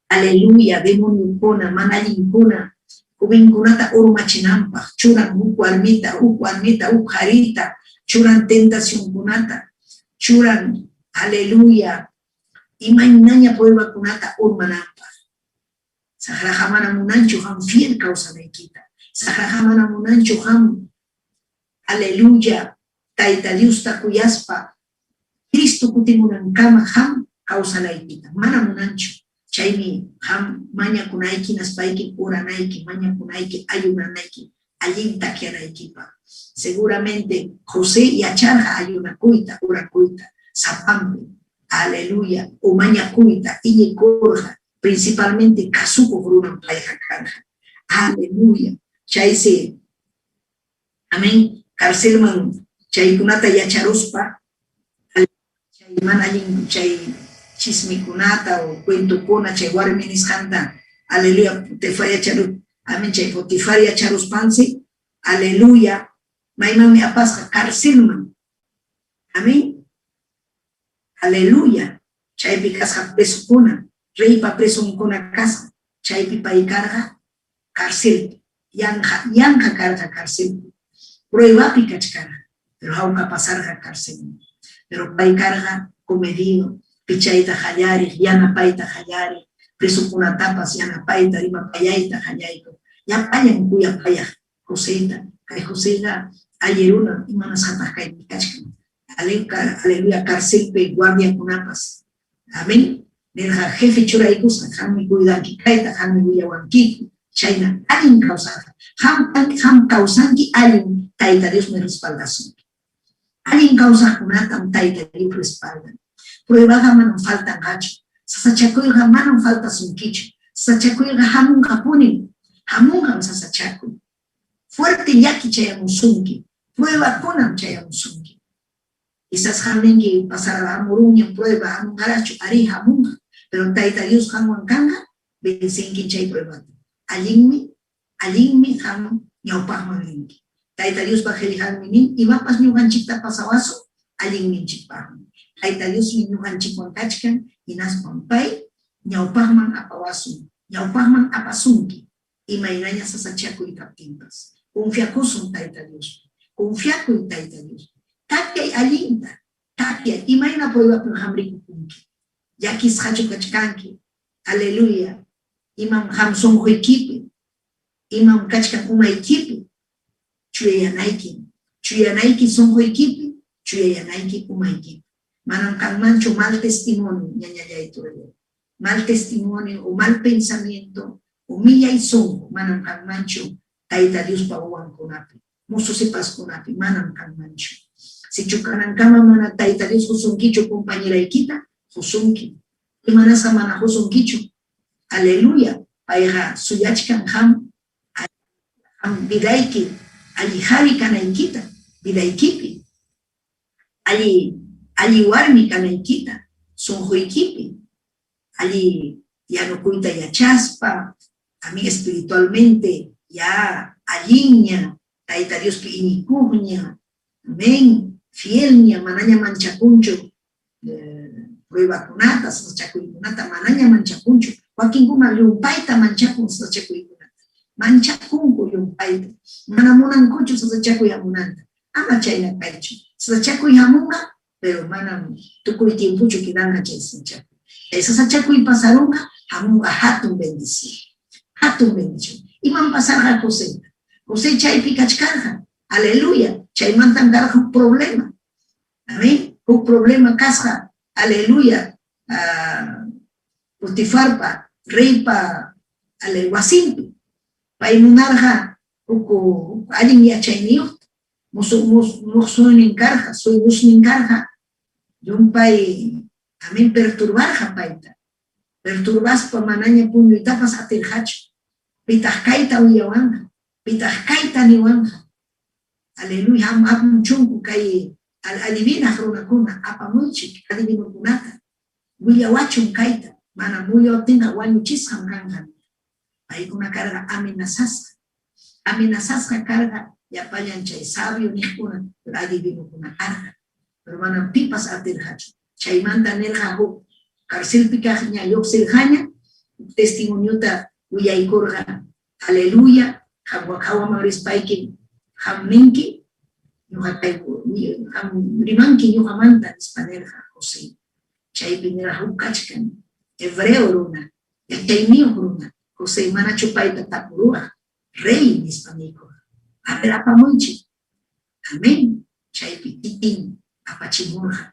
aleluya, demoniokuna, mana allinkuna, jovenkunata urmachinanpaq, churan huk warmita, huk warmita, huk qharita, churan tentacionkunata, churan, aleluya, imaynaña pruebakunata urmananpaq. Saqraqa mana munanchu qam fiel kawsanaykita. Saqraqa mana munanchu qam, aleluya, Tayta Diosta kuyaspa Cristo kutimunankama qam kawsanaykita. Mana munanchu. Chaymi qam mañakunayki, hinaspayki oranayki, mañakunayki, ayunanayki, allin takyanaykipaq. Seguramente José yacharqa ayunakuyta, orakuyta, sapanpi, aleluya, o mañakuyta, iñikurqa, principalmente kasukuq runam payqa karqa. Aleluya. Chaysi, amén, carcelman chaykunata yacharuspa, chay mana allin chay chismikunata o cuentokuna, chay warmi nisqanta, aleluya, Potifar yacharu, amén, chay Potifar yacharuspansi, aleluya, maymanmi apasqa? Carcelman. Amén. Aleluya. Chaypi kasqa presokuna, reypa presonkuna kasqa, chaypi pay karqa carcelpi, yanqa, yanqa karqa carcelpi. Pruebapi kachkarqa, pero hawka pasarqa carcelman. Pero pay karqa comedido, pichayta qallariq, yanapayta qallariq, presokunatapas yanapayta, rimapayayta qallaykuq, llapallan kuyapayaq Joseyta. Kay Joseyqa alli runam, imanasqataq kaypi kachkan? Aleluya, carcelpi guardiakunapas, amén, nirqa jefe churaykusqa, qammi cuidanki kayta, qammi willawankiku, chayna allin kawsarqa. Qam, qam kawsanki allin, Tayta Diosmi respaldasunki. Allin kawsaqkunatam Tayta Dios respaldan. Pruebaqa manam faltanqachu. Sasachakuyqa manam faltasunkichu. Sasachakuyqa hamunqapunim. Hamunqam sasachakuy. Fuerte llaki chayamusunki. Pruebakunam chayamusunki. Quizás qam ninki, pasará hamurunñam prueba, hamunqaraqchu? Arí, hamunqa. Pero Tayta Dios qamwan kanqa, vencenki chay pruebata. Allinmi, allinmi qam ñawpaqman rinki. Tayta Diospa qellqanmi nin, imapas ñuqanchikta pasawasun, allinninchikpaqmi. Tayta Diosmi ñuqanchikwan kachkan, hinaspam pay ñawpaqman apawasun, ñawpaqman apasunki, imaynaña sasachakuy kaptinpas. Confiakusun Tayta Diospi. Confiakuy Tayta Diospi. Takyay allinta, takyay. Imayna pruebapim qam rikukunki? Llakisqachu kachkanki? Aleluya. Imam qam sunquykipi? Imam kachkan umaykipi? Chuyayanaykim. Chuyanayki sunquykipi, chuyayanayki umaykipi. Manam kanmanchu mal testimonio, ñañallay turallay. Mal testimonio o mal pensamiento o millay sunqu manam kanmanchu Tayta Diospa wawankunapi, mozo sipaskunapi manam kanmanchu. Sichu kanankama mana Tayta Dios qusunkichu compañeraykita, qusunki. Imanasqa mana qusunkichu? Aleluya. Payqa suyachkan qam qam vidayki alli qari kanaykita, vidaykipi. Alli alli warmi kanaykita, sunquykipi. Alli yanukuyta yachaspa, amén, espiritualmente ya allinña, Tayta Diospi iñikuqña, amén, fielña, manaña manchakunchu pruebakunata, sasachakuykunata, manaña manchakunchu. Wakinkuna llumpayta manchakun sasachakuykunata, manchakunku llumpayta, mana munankuchu sasachakuy hamunanta. Ama chayna kaychu. Sasachakuy hamunqa, pero manam tukuy tiempochu quedanqa chay sasachakuy. Chay sasachakuy pasarunqa, hamunqa hatun bendición. Hatun bendición. Imam pasarqa Joseta? José chaypi kachkarqa. Aleluya. Chaymantam karqa huk problema. Amén. Huk problema kasqa. Aleluya. Potifarpa, reypa wasinpi. Pay munarqa huk allin yachayniyuqta. Muqsuynin karqa, suyusnin karqa, llumpay, amén, perturbarqa payta. Perturbaspa manaña puñuytapas atirqachu. Pitaq kayta willawanqa? Pitaq kayta niwanqa? Aleluya, hamunchunku kay adivinaq runakuna, apamuychik adivinokunata. Willawachun kayta, mana willawaptinqa wañuchisqam kanqa. Paykuna karqa amenazasqa. Amenazasqa karqa llapallan chay sabio niqkuna, pero adivinokuna karqa. Pero manam pipas atirqachu. Chaymanta nirqa huk carcelpi kaq ña lluqsirqaña, huk testimoniota willaykurqa, aleluya, qamwan hawaman rispaykim qam ninki, ñuqa kay qam rimanki ñuqamanta, nispa nirqa José. Chaypi nirqa huk kachkan hebreo runa, yachayniyuq runa, José manachu payta tapuruwaq, rey, nispa niykurqa. A ver, apamuychik. Amén. Chaypi kikin apachimurqa.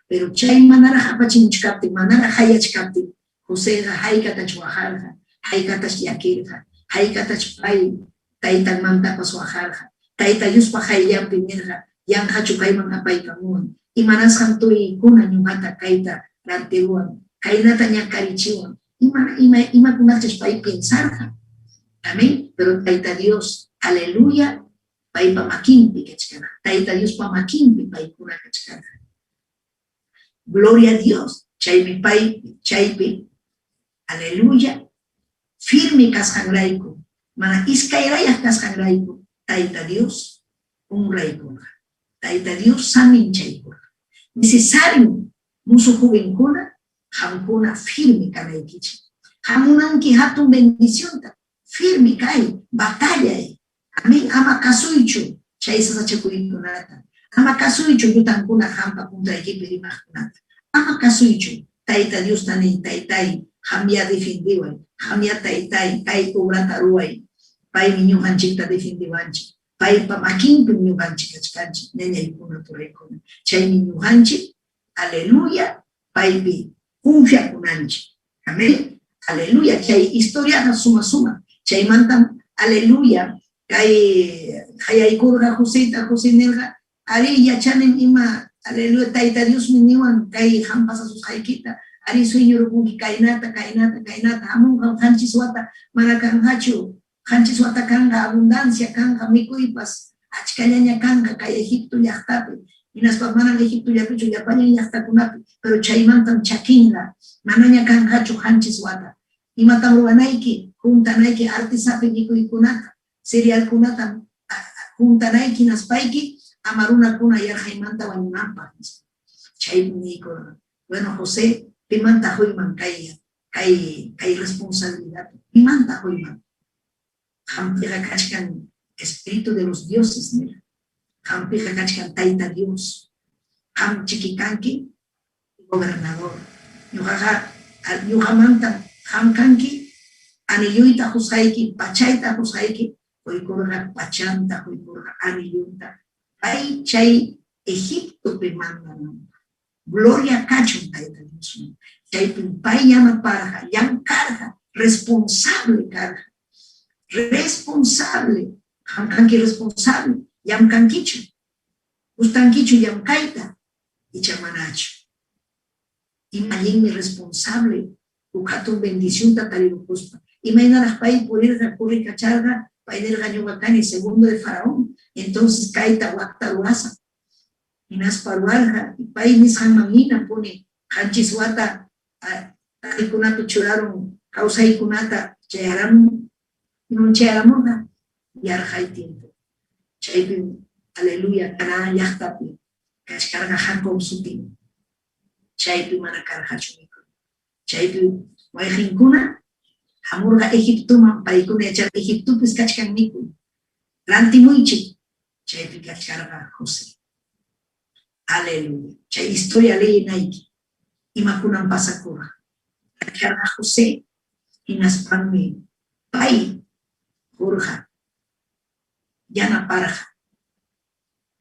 Pero chay manaraq apachimuchkaptin, manaraq hayachkaptin, Joseqa haykatach waqarqa, haykatach llakirqa, haykatach pay taytanmantapas waqarqa. Tayta Diospa qayllanpi nirqa, yanqachu kayman apaykamuwan, imanasqam turiykuna ñuqata kayta rantiruwan, kaynata ñakarichiwan, ima ima imakunachas pay pensarqa. Amén. Pero Tayta Dios, aleluya, paypa makinpi kachkarqa. Tayta Diospa makinpi paykuna kachkarqa. Gloria a Dios. Chaymi pay chaypi, aleluya, firme kasqanrayku, mana iskayrayaq kasqanrayku, Tayta Dios honraykurqa. Tayta Dios saminchaykurqa. Necesario musuq jovenkuna qamkuna firme kanaykichik. Qam munanki hatun bendicionta, firme kay, batallay. Amén. Ama kasuychu chay sasachakuykunata. Ama kasuychu llutankuna qampa contraykipi rimaqkunata. Ama kasuychu. Tayta Diosta niy, Taytay, qamyá defendiway. Qamyá Taytay, kay obrata ruway. Paymi ñuqanchikta defendiwanchik. Paypa makinpim ñuqanchik kachkanchik, ñañaykuna, turaykuna. Chaymi ñuqanchik, aleluya, paypi confiakunanchik. Amén. Aleluya. Chay historiaqa suma-suma. Chaymantam, aleluya, kay qayaykurqa Joseta, José nirqa, arí, yachanim ima, aleluya, Tayta Diosmi niwan kay qam pasasusqaykita, arí, sueñorukunki kaynata, kaynata, kaynata, hamunqam qanchis wata, mana kanqachu, qanchis wata kanqa abundancia kanqa, mikuypas achkallaña kanqa kay Egipto llaqtapi, hinaspa manam Egiptollapichu, llapallan llaqtakunapi, pero chaymantam chakinqa, manaña kanqachu qanchis wata. Imatam ruwanayki? Juntanayki artesapi mikuykunata, cerealkunatam juntanayki hinaspayki ama runakuna yarqaymanta wañunanpaq, nispa. Chaymi niykurqa, bueno, José, pimanta quyman kay kay kay responsabilidad? Pimanta quyman? Qampiqa kachkan espíritu de los dioses, nirqa. Qampiqa kachkan Tayta Dios. Qam chiki kanki gobernador. Ñuqaqa ñuqamantam qam kanki anilluyta qusqayki, pachayta qusqayki, quykurqa pachanta, quykurqa anillunta. Pay chay Egiptopi mandananpaq. Gloria kachun Tayta Diosman. Chaypim pay yanaparqa, llamkarqa, responsable karqa. Responsable. Qam kanki responsable. Llamkankichu. Gustankichu llamkayta icha manachu? Ima allinmi responsable huk hatun bendicionta tarirukuspa. Imaynaraq pay purirqa, kurrikacharqa, pay nirqa ñuqa kani segundo de Faraón, entonces kayta wakta ruwasaq. Hinaspa ruwarqa, pay nisqanman hina puni qanchis wata taqikunapi churarun kawsaykunata chayaramun, iman chayaramurqa yarqay tiempo. Chaypim, aleluya, Canaán llaqtapi kachkarqa Jacob sutin. Chaypi mana karqachu mikuy. Chaypi wayqinkuna hamurqa Egiptoman, paykuna yacharqa Egiptopis kachkan mikuy. Rantimuychik. Chaypi kachkarqa José. Aleluya. Chay historia leyinayki. Imakunam pasakurqa. Kachkarqa José. Hinaspanmi pay qurqa, yanaparqa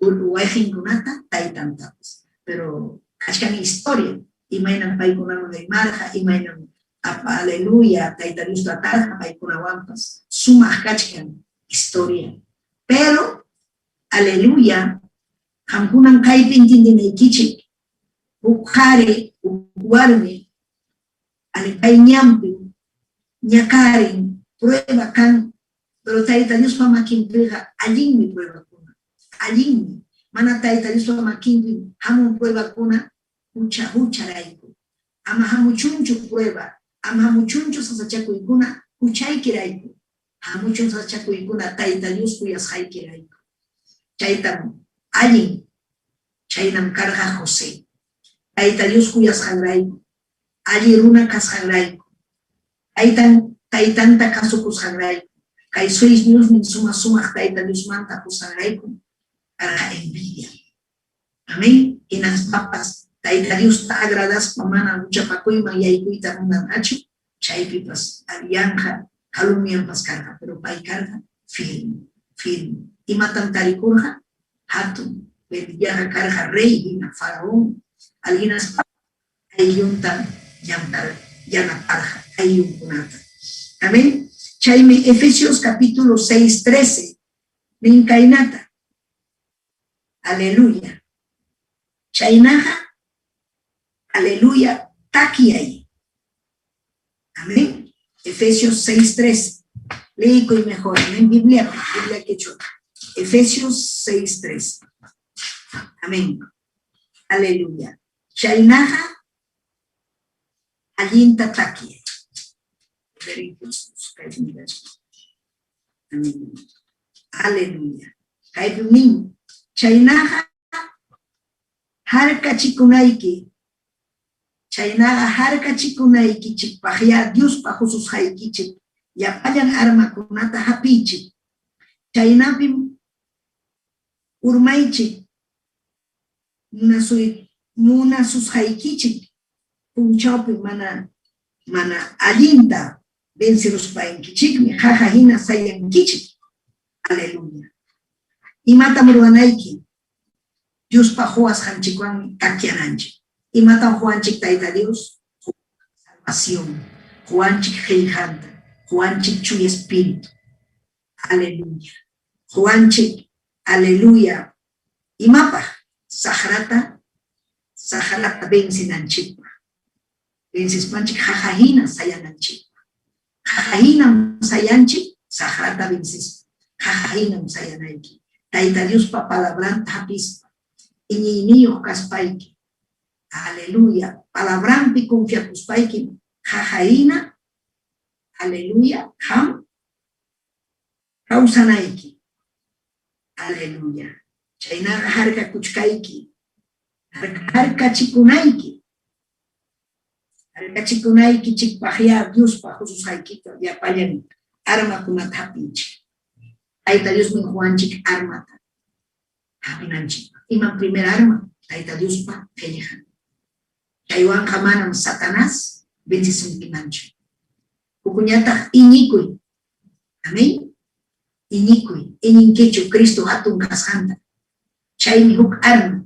wayqinkunata taytantapas. Pero kachkan historia, imaynam paykunaman rimarqa, imaynam aleluya, Tayta Dios tratarqa paykunawanpas, sumaq kachkan historia. Pero, aleluya, qamkunan kaypi entiendenaykichik, huk qhari, huk warmi, kay ñanpi ñakarin, prueba kan, pero Tayta Diospa makinpiqa allinmi pruebakuna, allinmi. Mana Tayta Diospa makinpi hamun pruebakuna hucha hucharayku. Ama hamuchunchu prueba, ama hamuchunchu sasachakuykuna huchaykirayku. Hamuchun sasachakuykuna Tayta Dios kuyasqaykirayku. Chaytam allin, chaynam karqa José. Tayta Dios kuyasqanrayku, alli runa kasqanrayku, taytan taytanta kasukusqanrayku, kay sueñosnin suma-sumaq Tayta Diosmanta qusqanraykum karqa envidia. Amén. Hinaspapas Tayta Diosta agradaspa mana huchapakuyman yaykuyta munarqachu, chaypipas yanqa calumnianpas karqa, pero pay karqa firme, firme. Imatam tarikurqa? Hatun bendillaqa karqa rey hina, faraón. Hinaspa aylluntam yanaparqa, ayllunkunata. Amén. Chaymi Efesios capítulo 6, 13 nin kaynata. Aleluya. Chaynaqa, aleluya, takyay. Amén. Efesios 6, 13. Leikuy mejor. Amén. Biblia, Biblia quechua. Efesios 6, 13. Amén. Aleluya. Chaynaqa, allinta takyay. Amén. Aleluya. Kaypim nin, chaynaqa harkachikunayki, chaynaqa harkachikunaykichikpaqyá Diospa hususqaykichik llapallan armakunata hapiychik. Chaynapim urmaychik munasusqaykichik punchawpi mana mana allinta venceruspankichikmi qaqa hina sayankichik. Aleluya. Imatam ruwanayki? Diospa quwasqanchikwanmi takyananchik. Imatam quwanchik Tayta Dios? Salvación. Quwanchik qillqanta, quwanchik Chuya Espíritu. Aleluya. Quwanchik, aleluya. Imapaq? Saqrata, saqrata vencenanchikpaq. Vencespanchik qaqa hina sayananchikpaq. Qaqa hinam sayanchik, saqrata vencespa. Qaqa hinam sayanayki. Tayta Diospa palabranta hapispa, iñiyniyuq kaspayki. Aleluya. Palabranpi confiakuspaykim qaqa hina, aleluya, qam kawsanayki. Aleluya. Chaynaqa harkakuchkayki, harkachikunayki. Harkachikunaykichikpaqyá Diospa hususqaykita llapallan armakunata hapiychik. Tayta Diosmi quwanchik armata hapinanchikpaq. Imam primer arma? Tayta Diospa qellqan. Chaywanqa manam Satanás vencesunkimanchu. Hukñataq iñikuy. Amén. Iñikuy. Iñinkichu Cristo hatun kasqanta. Chaymi huk arma.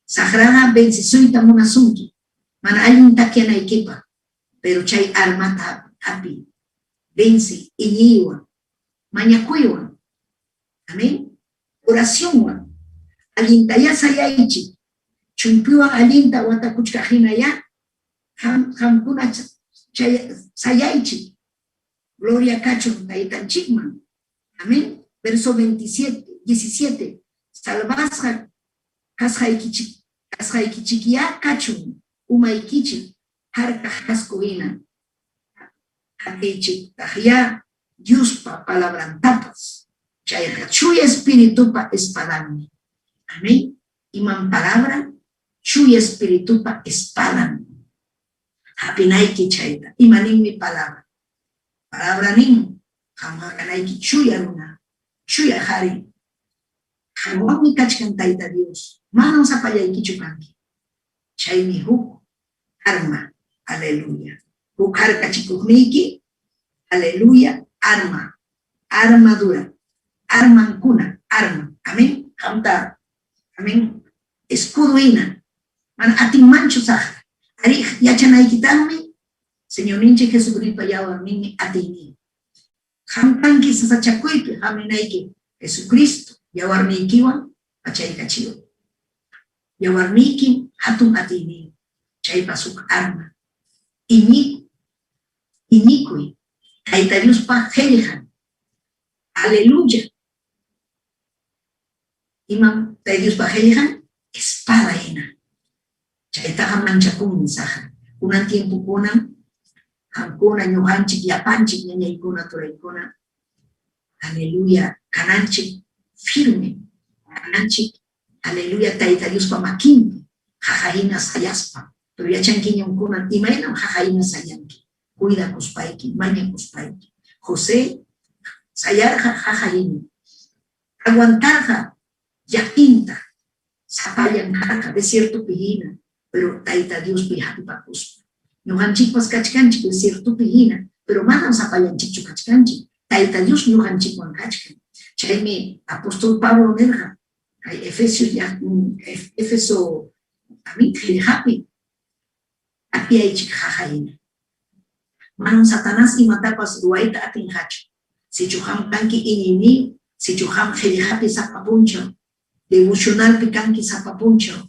Saqraqa vencesuyta munasunki, mana allin takyanaykipaq, pero chay armata hapiy. Vence iñiywan, mañakuywan. Amén. Oracionwan. Allintayá sayaychik. Chumpiwan allinta watakuchkaq hinayá qamkuna sayaychik. Gloria kachun Taytanchikman. Amén. Verso 27, 17. Salvasqa kasqaykichik kasqaykichikyá kachun umaykichik harkaq casco hina. Hapiychiktaqyá Diospa palabrantapas. Chayqa Chuya Espiritupa espadanmi. Amén. Imam palabra? Chuya Espiritupa espadan. Hapinayki chayta. Ima ninmi palabra? Palabra nin, qamqa kanayki chuya runa, chuya qhari. Qamwanmi kachkan Tayta Dios, manam sapallaykichu kanki. Chaymi huk arma, aleluya. Huk harkachikuqniyki, aleluya, arma, armadura, armankuna, arma. Amén. Qamta, amén, escudo hina. Mana atinmanchu saqra. Ari yachanaykitaqmi, Señorninchik Jesucristo yawarninmi atiyniy. Qam kanki sasachakuypi haminayki Jesucristo yawarniykiwan pachaykachiwan. Yawarniykim hatun atiyniy, chaypas huk arma. Iñikuy, iñikuy, Tayta Diospa qellqan. Aleluya. Imam Tayta Diospa qellqan? Espada hina. Chaytaqa manchakunmi saqra. Kunan tiempokunam qamkuna, ñuqanchik, llapanchik ñañaykuna, turaykuna, aleluya, kananchik firme, kananchik, aleluya, Tayta Diospa makinpi, qaqa hina sayaspa. Pero yachankiñam kunan imaynam qaqa hina sayanki, cuidakuspayki, mañakuspayki. José sayarqa qaqa hina, aguantarqa llakinta, sapallan karqa desiertopi hina, pero Tayta Diospi hapipakuspa. Ñuqanchikpas kachkanchik desiertopi hina, pero manam sapallanchikchu kachkanchik. Tayta Dios ñuqanchikwan kachkan. Chaymi apóstol Pablo nirqa, kay Efesios Efeso amin qillqapi, takyaychik qaqa hina. Manam Satanás imatapas ruwayta atinqachu. Sichu qam kanki iñiyniyuq, sichu qam qillqapi sapa punchaw, devocionalpi kanki sapa punchaw,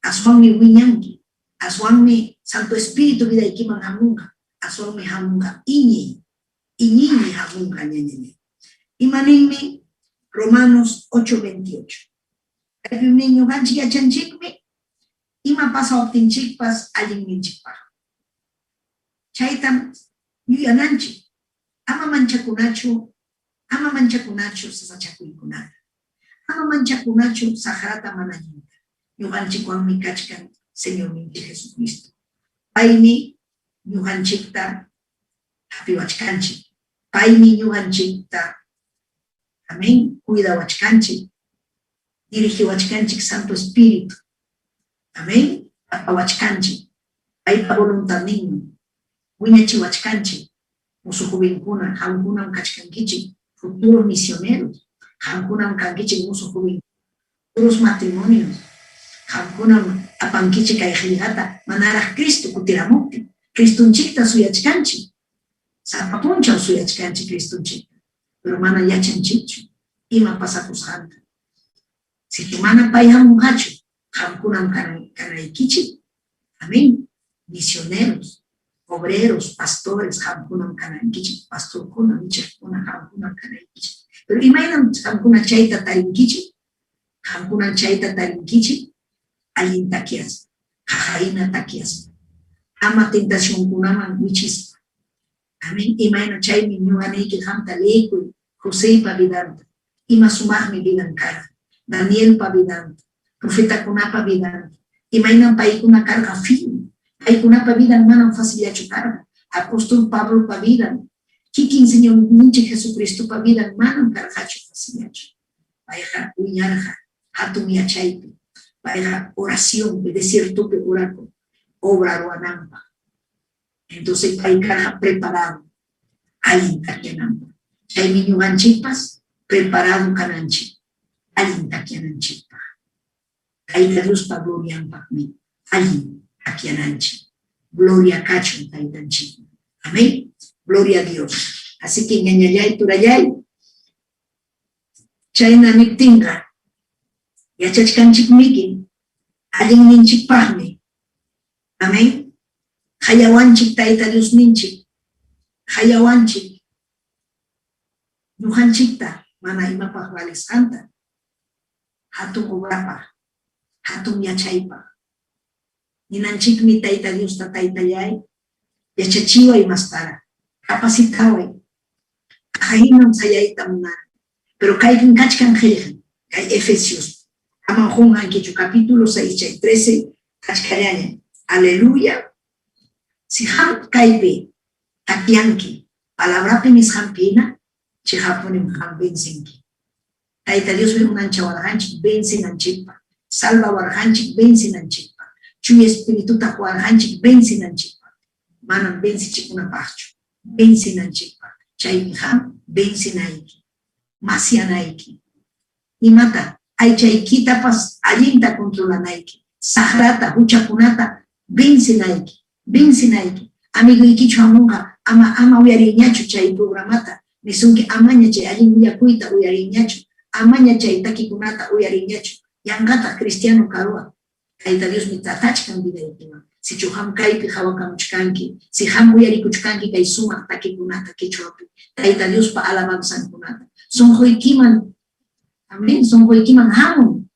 aswanmi wiñanki, aswanmi Santo Espíritu vidaykiman hamunqa, aswanmi hamunqa iñiy, iñiymi hamunqa ñañañay. Ima ninmi Romanos 8:28? Kaypim nin ñuqanchik yachanchikmi ima pasawaptinchikpas allinninchikpaq. Chaytam yuyananchik, ama manchakunachu, ama manchakunachu sasachakuykunata. Ama manchakunachu saqrata mana allinta. Ñuqanchikwanmi kachkan Señorninchik Jesucristo. Paymi ñuqanchikta hapiwachkanchik. Paymi ñuqanchikta, amén, cuidawachkanchik, dirigiwachkanchik Santo Espíritu. Amén, apawachkanchik. Paypa voluntadninman wiñachiwachkanchik. Musu jovenkuna, qamkunam kachkankichik futuros misioneros, qamkunam kankichik musu joven, futuros matrimonios, qamkunam apankichik kay qillqata manaraq Cristo kutiramuptin. Cristonchikta suyachkanchik, sapa punchaw suyachkanchik Cristonchikta, pero mana yachanchikchu ima pasakusqanta. Sichu mana pay hamunqachu, qamkunam kanaykichik, amén, misioneros, obreros, pastores, qamkunam kanankichik, pastorkuna, michiqkuna, qamkunam kanaykichik. Pero imaynam qamkuna chayta tarinkichik? Qamkunam chayta tarinkichik allin takyaspa, qaqahina takyaspa, ama tentacionkunaman wichispa. Amén. Imayna chaymi ñuqa niyki qamta leekuy Joseypa vidanta, ima sumaqmi vidan karqa, Danielpa vidanta, profetakunapa vidanta, imaynam paykuna karqa firme, paykunapa vidan manam facillachu karqa, apóstol Pablopa vidan, kikin Señorninchik Jesucristopa vidan manam karqachu facillachu. Payqa wiñarqa hatun yachaypi, payqa oracionpi, desiertopi orakuq obra ruwananpaq. Entonces pay karqa preparado allin takyananpaq. Chaymi ñuqanchikpas preparado kananchik allin takyananchikpaq. Tayta Diospa glorianpaqmi allin takyananchik. Gloria kachun Taytanchikman. Amén. Gloria a Dios. Así que ñañallay, turallay, chayna niptinqa, Yachachkanchikmiki allinninchikpaqmi. Amén. Qayawanchik Tayta Diosninchik. Qayawanchik ñuqanchikta mana imapaq valisqanta, hatun obrapaq, hatun yachaypaq. Ninanchikmi Tayta Diosta, Taytallay, yachachiway mastaraq, capacitaway. Qahinam sayayta munani. Pero kaypim kachkan qillqan, kay Efesios. Amam qunqankichu, capítulo 6 chay 13 kachkallaña. Aleluya. Si qam kaypi takyanki, palabrapi nisqanpi hina, chiqappunim qam vencenki. Tayta Diosmi unanchawarqanchik vencenanchikpaq, salvawarqanchik vencenanchikpaq, Chuya Espirituta quwarqanchik vencenanchikpaq, manam vencichikunapaqchu, vencenanchikpaq. Chaymi qam vencenayki, masyanayki. Imata? Aychaykitapas allinta controlanayki, saqrata, huchakunata vencenayki, vencenayki. Amigoykichu hamunqa, ama ama uyariyñachu chay programata, nisunki amaña chay allin willakuyta uyariyñachu, amaña chay takikunata uyariyñachu, yanqataq cristiano karuwaq. Tayta Diosmi tratachkan vidaykiwan. Sichu qam kaypi qawakamuchkanki, si qam uyarikuchkanki kay sumaq takikunata quechuapi, Tayta Diospa alabanzankunata, sunquykiman, amén, sunquykiman hamun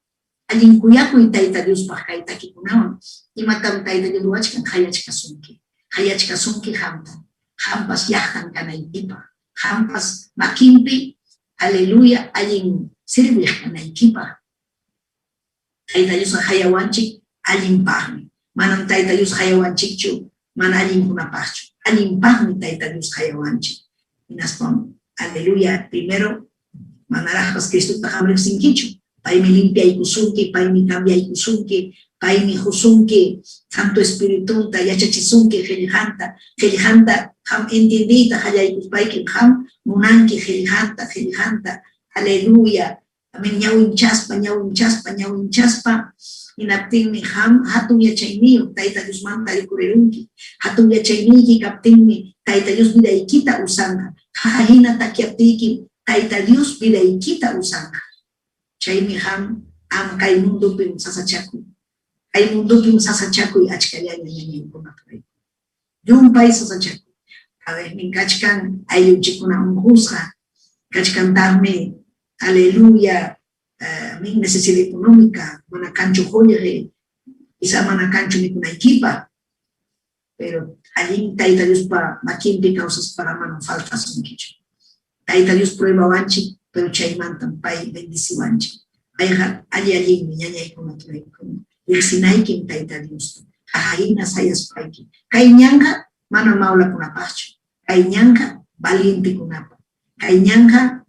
allin kuyakuy Tayta Diospaq kay takikunawan. Imatam Tayta Dios ruwachkan? Qayachkasunki. Qayachkasunki qamta. Qampas llaqtan kanaykipaq. Qampas makinpi, aleluya, allin sirviq kanaykipaq. Tayta Diosqa qayawanchik allinpaqmi. Manam Tayta Dios qayawanchikchu mana allinkunapaqchu. Allinpaqmi Tayta Dios qayawanchik. Hinaspam, aleluya, primero manaraqpas Cristota qam riqsinkichu. Paymi limpiaykusunki, paymi cambiaykusunki, paymi qusunki Santo Espiritunta, yachachisunki qillqanta, qillqanta qam entiendeyta qallaykuspaykim qam munanki qillqanta, qillqanta, aleluya. Amén, ñawinchaspa, ñawinchaspa, ñawinchaspa, hinaptinmi qam hatun yachayniyuq Tayta Diosmanta rikurirunki. Hatun yachayniyki kaptinmi Tayta Dios vidaykita usanqa. Qaqa hina takyaptiykim Tayta Dios vidaykita usanqa. Chaymi qam ama kay mundopim sasachakuy. Kay mundopim sasachakuy achkallaña ñañaykuna turayku. Llumpay sasachakuy. Avernin kachkan ayllunchikkuna unqusqa, kachkantaqmi, aleluya, min necesidad económica, mana kanchu qullqi, quizá mana kanchu mikunaykipaq, pero allin Tayta Diospa makinpi kawsaspaqa manam faltasunkichu. Tayta Dios pruebawanchik, pero chaymantam pay bendiciwanchik. Payqa alli allinmi ñañaykuna turaykuna. Riqsinaykim Tayta Diosta. Qaqa hina sayaspayki. Kay ñanqa manam mawlakunapaqchu. Kay ñanqa valientekunapaq. Kay ñanqa,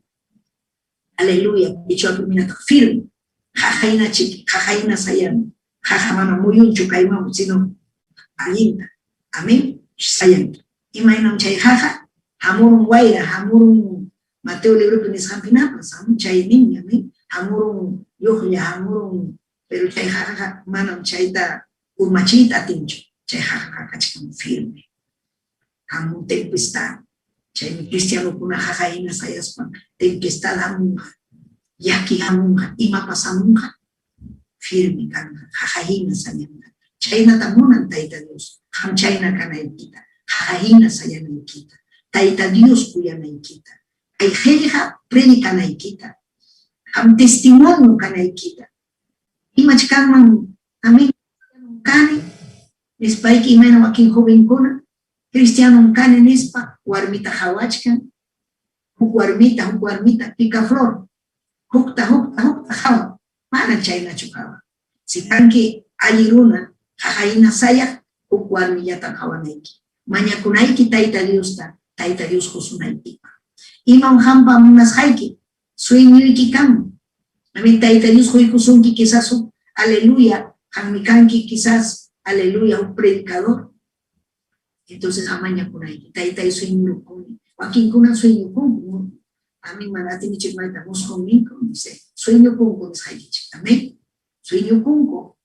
aleluya, quechuapi minataq firme. Qaqa hina chiki, qaqa hina sayana. Qaqa mana muyunchu kayman, sino allinta. Amén. Sayan. Imaynam chay qaqa? Hamurun wayra, hamurun Mateo libropi nisqanpinapas, chay ninmi, amén. Hamurun lluqlla, hamurun, pero chay qaqaqa manam chayta urmachiyta atinchu. Chay qaqaqa kachkan firme. Hamun tempestad. Chaymi cristianokuna qaqa hina sayaspan tempestad hamunqa, llaki hamunqa, imapas hamunqa, firme kanqa, qaqa hina sayanqa. Chaynata munan Tayta Dios, qam chayna kanaykita, qaqa hina sayanaykita, Tayta Dios kuyanaykita, kay qillqa predicanaykita, qam testimonio kanaykita. Imach kanman, amén, kani, nispayki imayna wakin jovenkuna, cristianom kani nispa warmita qawachkan, huk warmita, huk warmita, picaflor, hukta, hukta, hukta qawan, mana chaynachu qawan. Si kanki alli runa, qaqa hina sayaq, huk warmillata qawanayki. Mañakunayki Tayta Diosta, Tayta Dios qusunaykipaq. Imam qampa munasqayki, sueñoyki kan. Amén, Tayta Dios quykusunki quizás huk, aleluya, qammi kanki quizás, aleluya, huk predicador. Entonces mañakunayki, Taytay sueñurukuni. Wakinkunam sueñukunku, amén, mana atinichik mayta musquninku, no sé, sueñukunku nisqaykichik, amén. Sueñukunku,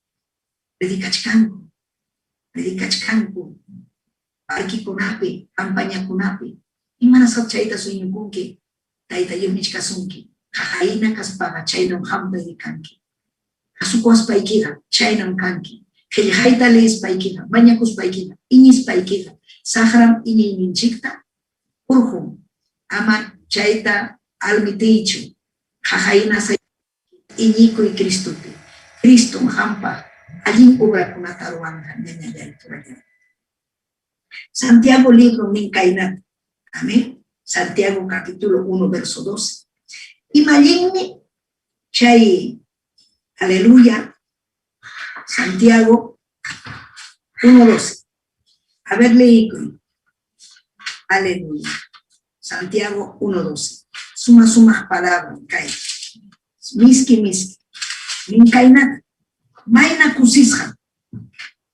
predicachkanku, predicachkanku, parquekunapi, campañakunapi. Imanasqataq chayta sueñukunki? Tayta Dios nichkasunki, qaqa hina kaspaqa chaynam qam predicanki. Kasukuwaspaykiqa chaynam kanki. Qillqayta leespaykiqa, mañakuspaykiqa, iñispaykiqa, saqram iñiyninchikta urqun. Ama chayta almitiychu. Qaqayna iñikuy Cristopi. Cristom qampaq allin obrakunata ruwanqa, ñañallay turallay. Santiago libro nin kaynata. Amén. Santiago capítulo 1 verso 12. Ima allinmi chay, aleluya, Santiago 1.12. A ver, leíkuy. Aleluya. Santiago 1.12. Suma sumaq palabra kay. Miski miski. Nin kaynata. Mayna kusisqa.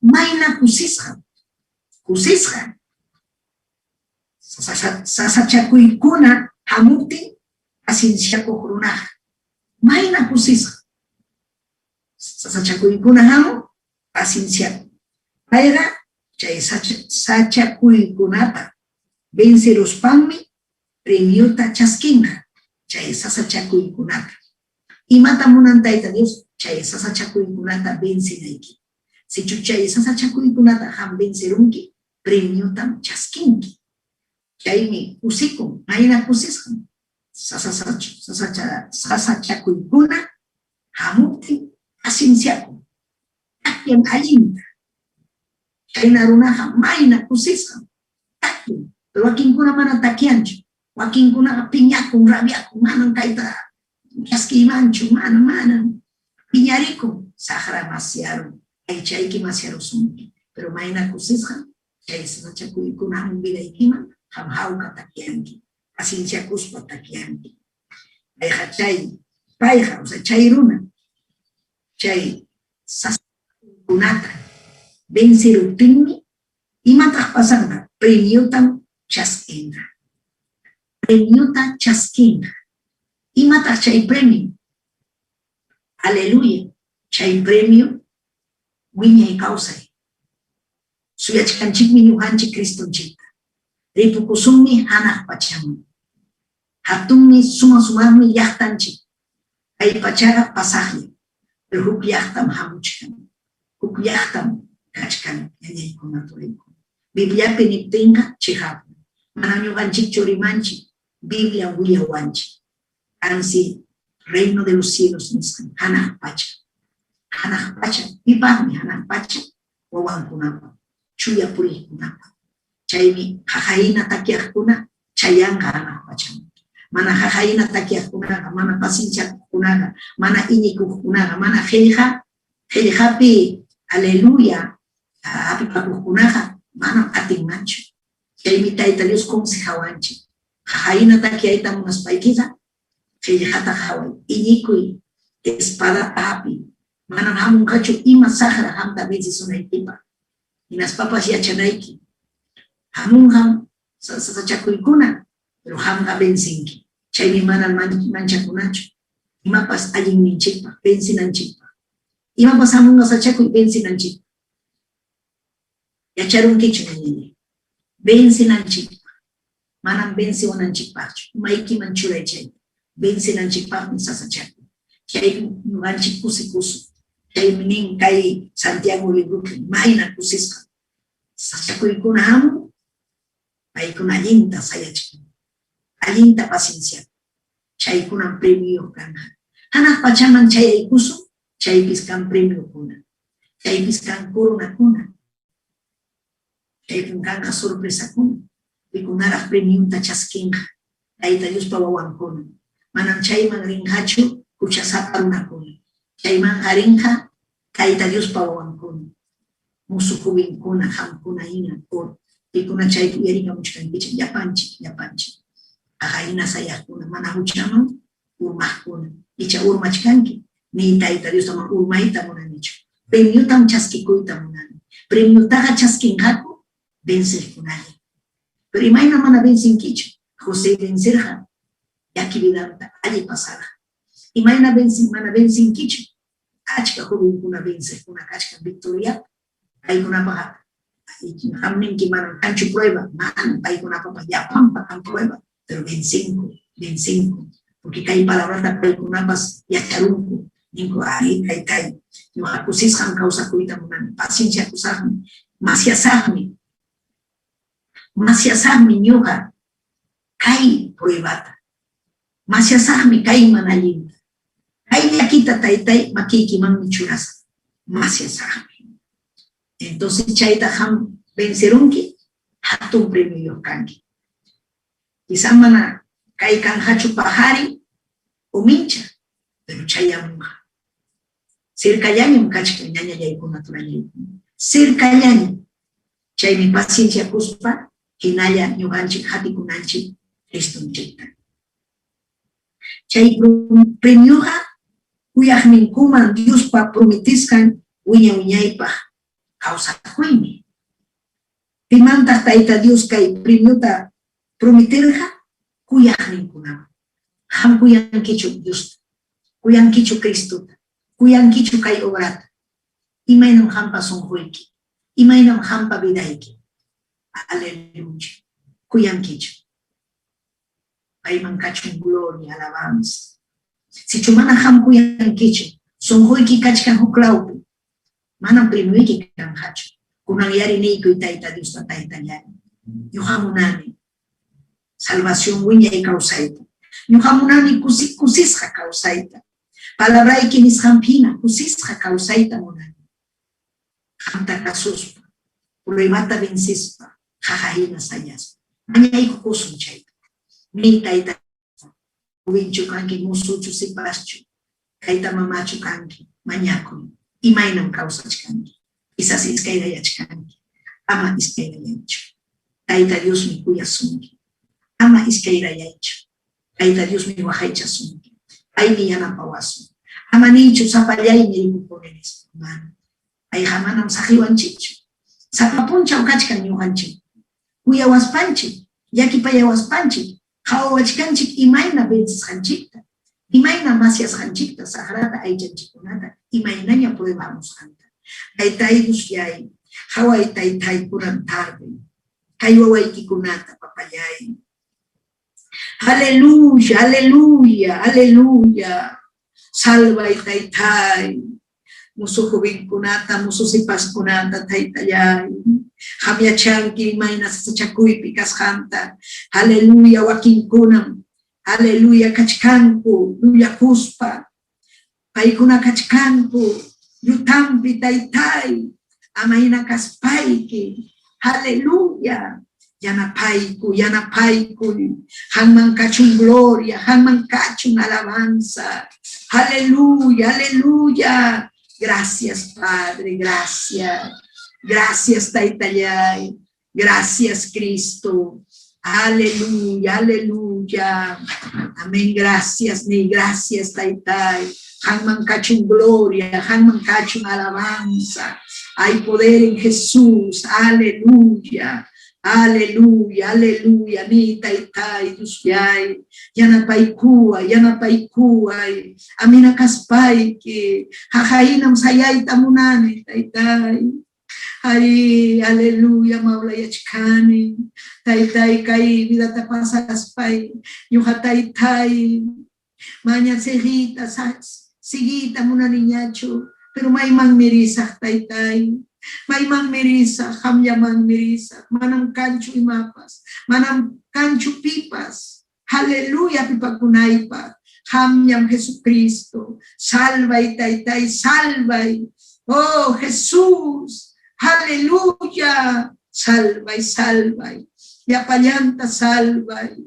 Mayna kusisqa. Kusisqa. Sasachakuykuna hamuptin pacienciakuq runaqa. Mayna kusisqa. Sasachakuykuna hamun pacienciakuq. Payqa chay sachakuykunata venceruspanmi premiota chaskinqa chay sasachakuykunata. Imata munan Tayta Dios? Chay sasachakuykunata vencenayki. Sichu chay sasachakuykunata qam vencerunki, premiotam chaskinki. Chaymi kusikun, mayna kusisqam sasachakuykuna hamuptin pacienciakun, takyan allinta. Chayna runaqa mayna kusisqam takyan. Pero wakinkuna mana takyanchu. Wakinkunaqa piñakun, rabiakun, manam kayta chaskiymanchu, manam, manam. Piñarikun, saqra masyarun, aychayki masyarusunki. Pero mayna kusisqam chay sasachakuykuna hamun vidaykiman, qam hawka takyanki, pacienciakuspa takyanki. Payqa chay, payqa, o sea, chay runa, chay sasachakuykunata venceruptinmi, imataq pasanqa? Premiotam chaskinqa. Premiota chaskinqa. Imataq chay premio? Aleluya. Chay premio wiñay kawsay. Suyachkanchikmi ñuqanchik Cristonchikta. Ripukusunmi hanaq pachaman. Hatunmi, suma sumaqmi llaqtanchik. Kay pachaqa pasaqlla. Pero huk llaqtam hamuchkan. Huk llaqtam kachkan, ñañaykuna, turaykuna. Bibliapi niptinqa chiqapmi. Manam ñuqanchikchu rimanchik, Biblia willawanchik. Kansi reino de los cielos nisqan, hanaq pacha. Hanaq pacha, pipaqmi hanaq pacha? Wawankunapaq, chuya puriqkunapaq. Chaymi qaqayna takyaqkuna chayanqa hanaq pachaman. Mana qaqayna takyaqkunaqa, mana pacienciakuqkunaqa, mana iñikuqkunaqa, mana qillqa, qillqapi, aleluya, hapipakuqkunaqa manam atinmanchu. Chaymi Tayta Dios consejawanchik. Qaqayna takyayta munaspaykiqa, qillqata qaway, iñikuy, espadata hapiy. Manam hamunqachu ima saqra qamta vencisunaykipaq. Hinaspapas yachanayki. Hamunqam sasachakuykuna, pero qamqa vencinki. Chaymi manam manchakunachu. Imapas allinninchikpaq, vencinanchikpaq. Imapas hamunqa sasachakuy vencinanchikpaq. Yacharunkichu ñañay? Vencinanchikpaq. Manam venciwananchikpaqchu. Umaykiman churay chayta. Vencinanchikpaqmi sasachakuy. Chaypim ñuqanchik kusikusun. Chaymi nin kay Santiago libropi mayna kusisqa. Sasachakuykuna hamun, paykuna allinta sayachkan. Allinta pacienciakun. Chaykunam premioyuq kanqa. Hanaq pachaman chayaykusun, chaypis kan premiokuna. Chaypis kan coronakuna. Chaypim kanqa sorpresakuna. Pikunaraq premionta chaskinqa? Tayta Diospa wawankuna. Manam chayman rinqachu huchasapa runakuna. Chaymanqa rinqa Tayta Diospa wawankuna. Musu jovenkuna, qamkuna hina, pikuna chaypi uyarikamuchkankichik, llapanchik, llapanchik. Qaqayna sayaqkuna, mana huchaman urmaqkuna. Icha urmachkanki, ni Tayta Diosta mana urmayta munanichu. Premiotam chaskikuyta munani. Premiotaqa chaskinqaku venceqkunalla. Pero imayna mana vencinkichu? José vencerqa, llaki vidanta alli pasarqa. Imayna vencin, mana vencinkichu? Achka jovenkuna venceqkuna kachkan victoriapi. Paykunapaqa qam ninki manam kanchu prueba, manam paykunapapa llapanpa kan prueba, pero vencinku, vencinku. Porque kay palabrata paykunapas yacharunku. Ninku, arí, taytay, ñuqa kusisqam kawsakuyta munani, pacienciakusaqmi, masyasaqmi, masyasaqmi ñuqa kay pruebata, masyasaqmi kay mana allinta, kay llakita taytay makiykimanmi churasaq, masyasaqmi. Entonces chayta qam vencerunki, hatun premioyuq kanki. Quizá mana kay kanqachu paqarin o mincha, pero chayamunqa. Cercallañam kachkan ñañallaykuna, turallaykuna. Cercallañam. Chaymi pacienciakuspa hinalla ñuqanchik qatikunanchik Cristonchikta. Chay premioqa kuyaqninkuman Diospa prometesqan wiña-wiñaypaq kawsakuymi. Pimantaq Tayta Dios kay premiota prometerqa? Kuyaqninkunaman. Qam kuyankichu Diosta? Kuyankichu Cristota? Kuyankichu kay obrata? Imaynam qampa sunquyki? Imaynam qampa vidayki? Aleluya. Kuyankichu? Payman kachun gloria, alabanza. Sichu mana qam kuyankichu, sunquyki kachkan huk lawpi, manam premioyki kanqachu. Kunan yari niykuy Tayta Diosta, Taytallay, ñuqa munani salvación wiñay kawsayta. Ñuqa munani kusisqa kawsayta. Palabrayki nisqanpina kusisqa kawsayta munani. Qamta kasuspa, pruebata vencespa, qaqa hina sayaspa. Mañaykukusun chayta. Niy Tayta, jovenchu kanki, musuchu, sipaschu, tayta mamachu kanki, mañakuy. Imaynam kawsachkanki? Quizás iskayrayachkanki. Ama iskayrayaychu. Tayta Diosmi kuyasunki. Ama iskayrayaychu. Tayta Diosmi waqaychasunki. Paymi yanapawasun. Ama niychu sapallaymi rikukuni nispa. Mana. Payqa manam saqiwanchikchu. Sapa punchaw kachkan ñuqanchik. Kuyawaspanchik, llakipayawaspanchik, qhawawachkanchik imayna vencesqanchikta, imayna masyasqanchikta, saqrata, aychanchikkunata, imaynaña prueba hamusqanta. Taytay Dioslláy, qhaway taytay kunan tarde, kay wawaykikunata, papalláy. Aleluya, aleluya, aleluya. Salvay taytay. Musu jovenkunata, musu sipaskunata, taytallay. Qam yachanki imayna sasachakuypi kasqanta. Aleluya, wakinkunam. Aleluya, kachkanku llullakuspa. Paykuna kachkanku llutampi, taytay. Ama hina kaspayki. Aleluya. Yanapayku, yanapaykuy. Qamman kachun gloria, qamman kachun alabanza. Aleluya, aleluya. Gracias, Padre, gracias. Gracias, Taytallay. Gracias, Cristo. Aleluya, aleluya. Amén. Gracias, ni gracias, Taytay. Qamman kachun gloria, qamman kachun alabanza. Hay poder en Jesús. Aleluya. Aleluya, aleluya, ni taytay, Dioslláy, yanapaykuway, yanapaykuway, amina kaspayki, qaqa hinam sayayta munani, taytay. Ay, aleluya, mawlayachkani, taytay, kay vidata pasaspay, ñuqa taytay, maña seguita, siguita munaniñachu, pero maymanmi risaq, taytay, maymanmi risaq, qamllamanmi risaq, manam kanchu imapas, manam kanchu pipas, aleluya, pipakunaypaq, qamllam Jesucristo, salvay, taytay, salvay, oh Jesús, aleluya, salvay, salvay, llapallanta salvay,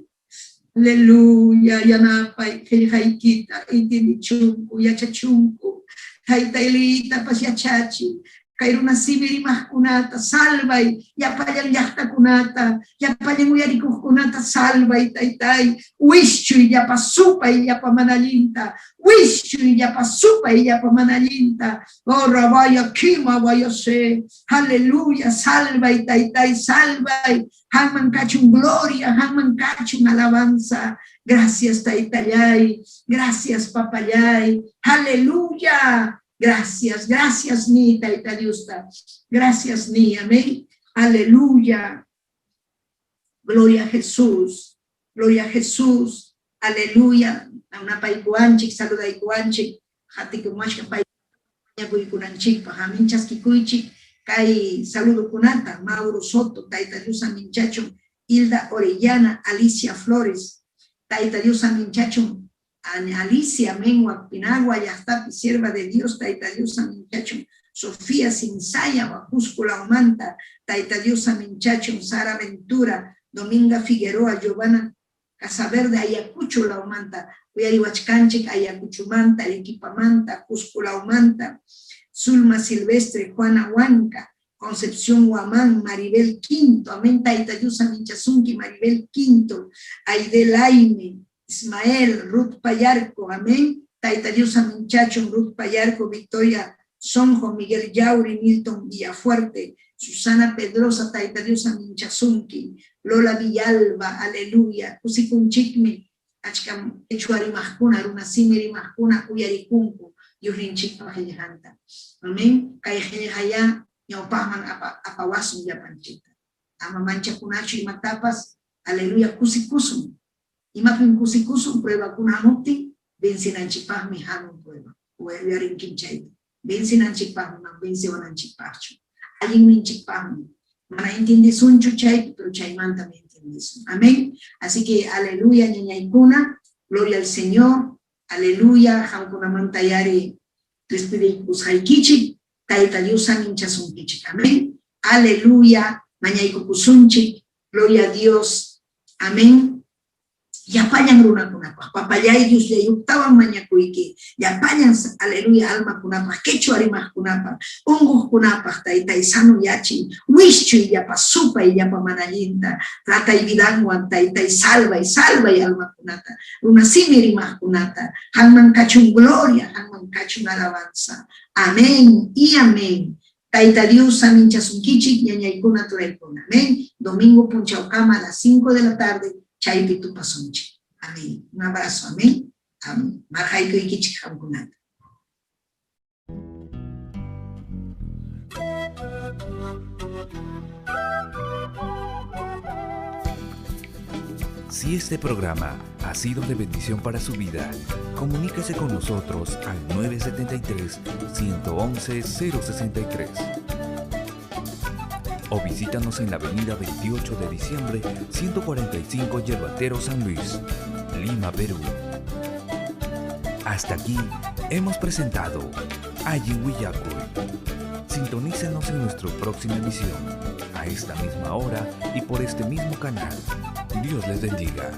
aleluya, yanapay, qillqaykita intindichunku, yachachunku, taytay liytapas yachachiy, kay runa simi rimaqkunata salvay, llapallan llaqtakunata, llapallan uyarikuqkunata salvay, taytay, wischuy llapa supay, llapa mana allinta, wischuy llapa supay, llapa mana allinta, oh rabaya kima vaya se, aleluya, salvay, taytay, salvay, qamman kachun gloria, qamman kachun alabanza. Gracias, taytallay, gracias, papallay, aleluya. Gracias, gracias ni Tayta Diosta. Gracias ni, amén. Aleluya. Gloria a Jesús. Gloria a Jesús. Aleluya. Unapaykuwanchik, saludaykuwanchik. Qatikumuwachkan pay mañakuykunanchikpaq. Amén. Chaskikuychik kay saludokunata. Mauro Soto, Tayta Dios aminchachun. Hilda Orellana, Alicia Flores, Tayta Dios aminchachun. Alicia Menwa Pinagua, llaqtapi sierva de Dios, Tayta Dios aminchachun. Sofía Sinsaya, Cusco Laumanta, Tayta Dios aminchachun. Sara Ventura, Dominga Figueroa, Giovanna Casaverde, Ayacucho Laumanta, uyariwachkanchik, Ayacuchumanta, Arequipamanta, Cusco Laumanta, Zulma Silvestre, Juana Huanca, Concepción Guamán, Maribel Quinto, amén, Tayta Dios aminchasunki, Maribel Quinto, Aide Laime, Ismael, Ruth Payarco, amén, Tayta Dios aminchachun, Ruth Payarco, Victoria Sonjo, Miguel Yauri, Milton Villafuerte, Susana Pedrosa, Tayta Dios aminchasunki, Lola Villalba, aleluya, kusikunchikmi, achkam quechua rimaqkuna, runasimi rimaqkuna uyarikunku, Diosninchikpa qillqanta. Amén. Kay qillqaya ñawpaqman apawasun llapanchikta. Ama manchakunachu imatapas, aleluya, kusikusun. Imapim kusikusun pruebakuna hamuptin, vencinanchikpaqmi hamun prueba. Uyarinkim chayta. Vencinanchikpaqmi, mana vencewananchikpaqchu. Allinninchikpaqmi. Mana entiendesunchu chaypi, pero chaymanta me entiendesun. Amén. Así que, aleluya, ñañaykuna, gloria al Señor, aleluya, qamkunamanta yari despedikusqaykichik, Tayta Dios aminchasunkichik. Amén. Aleluya, mañaykukusunchik, gloria a Dios. Amén. Llapallan runakunapaq, papallay Diosllayuktawan mañakuyki, llapallan, aleluya, almakunapaq, quechua rimaqkunapaq, unquqkunapaq, taytay sano yachiy, wischuy llapa supay llapa manallinta, tratay vidanwan, taytay salvay, salvay almakunata, runasimi rimaqkunata, qanman kachun gloria, qanman kachun alabanza. Amén y amén. Tayta Dios aminchasunkichik, ñañaykuna, turaykuna. Amén. Domingo punchawkama a las 5 de la tarde, chaypi tupasunchik. Amén. Un abrazo, amén. Amén. Marqaykuykichik qamkunata. Si este programa ha sido de bendición para su vida, comuníquese con nosotros al 973-111-063. O visítanos en la avenida 28 de diciembre, 145 Yerbatero, San Luis, Lima, Perú. Hasta aquí hemos presentado Allin Willakuy. Sintonícenos en nuestra próxima emisión, a esta misma hora y por este mismo canal. Dios les bendiga.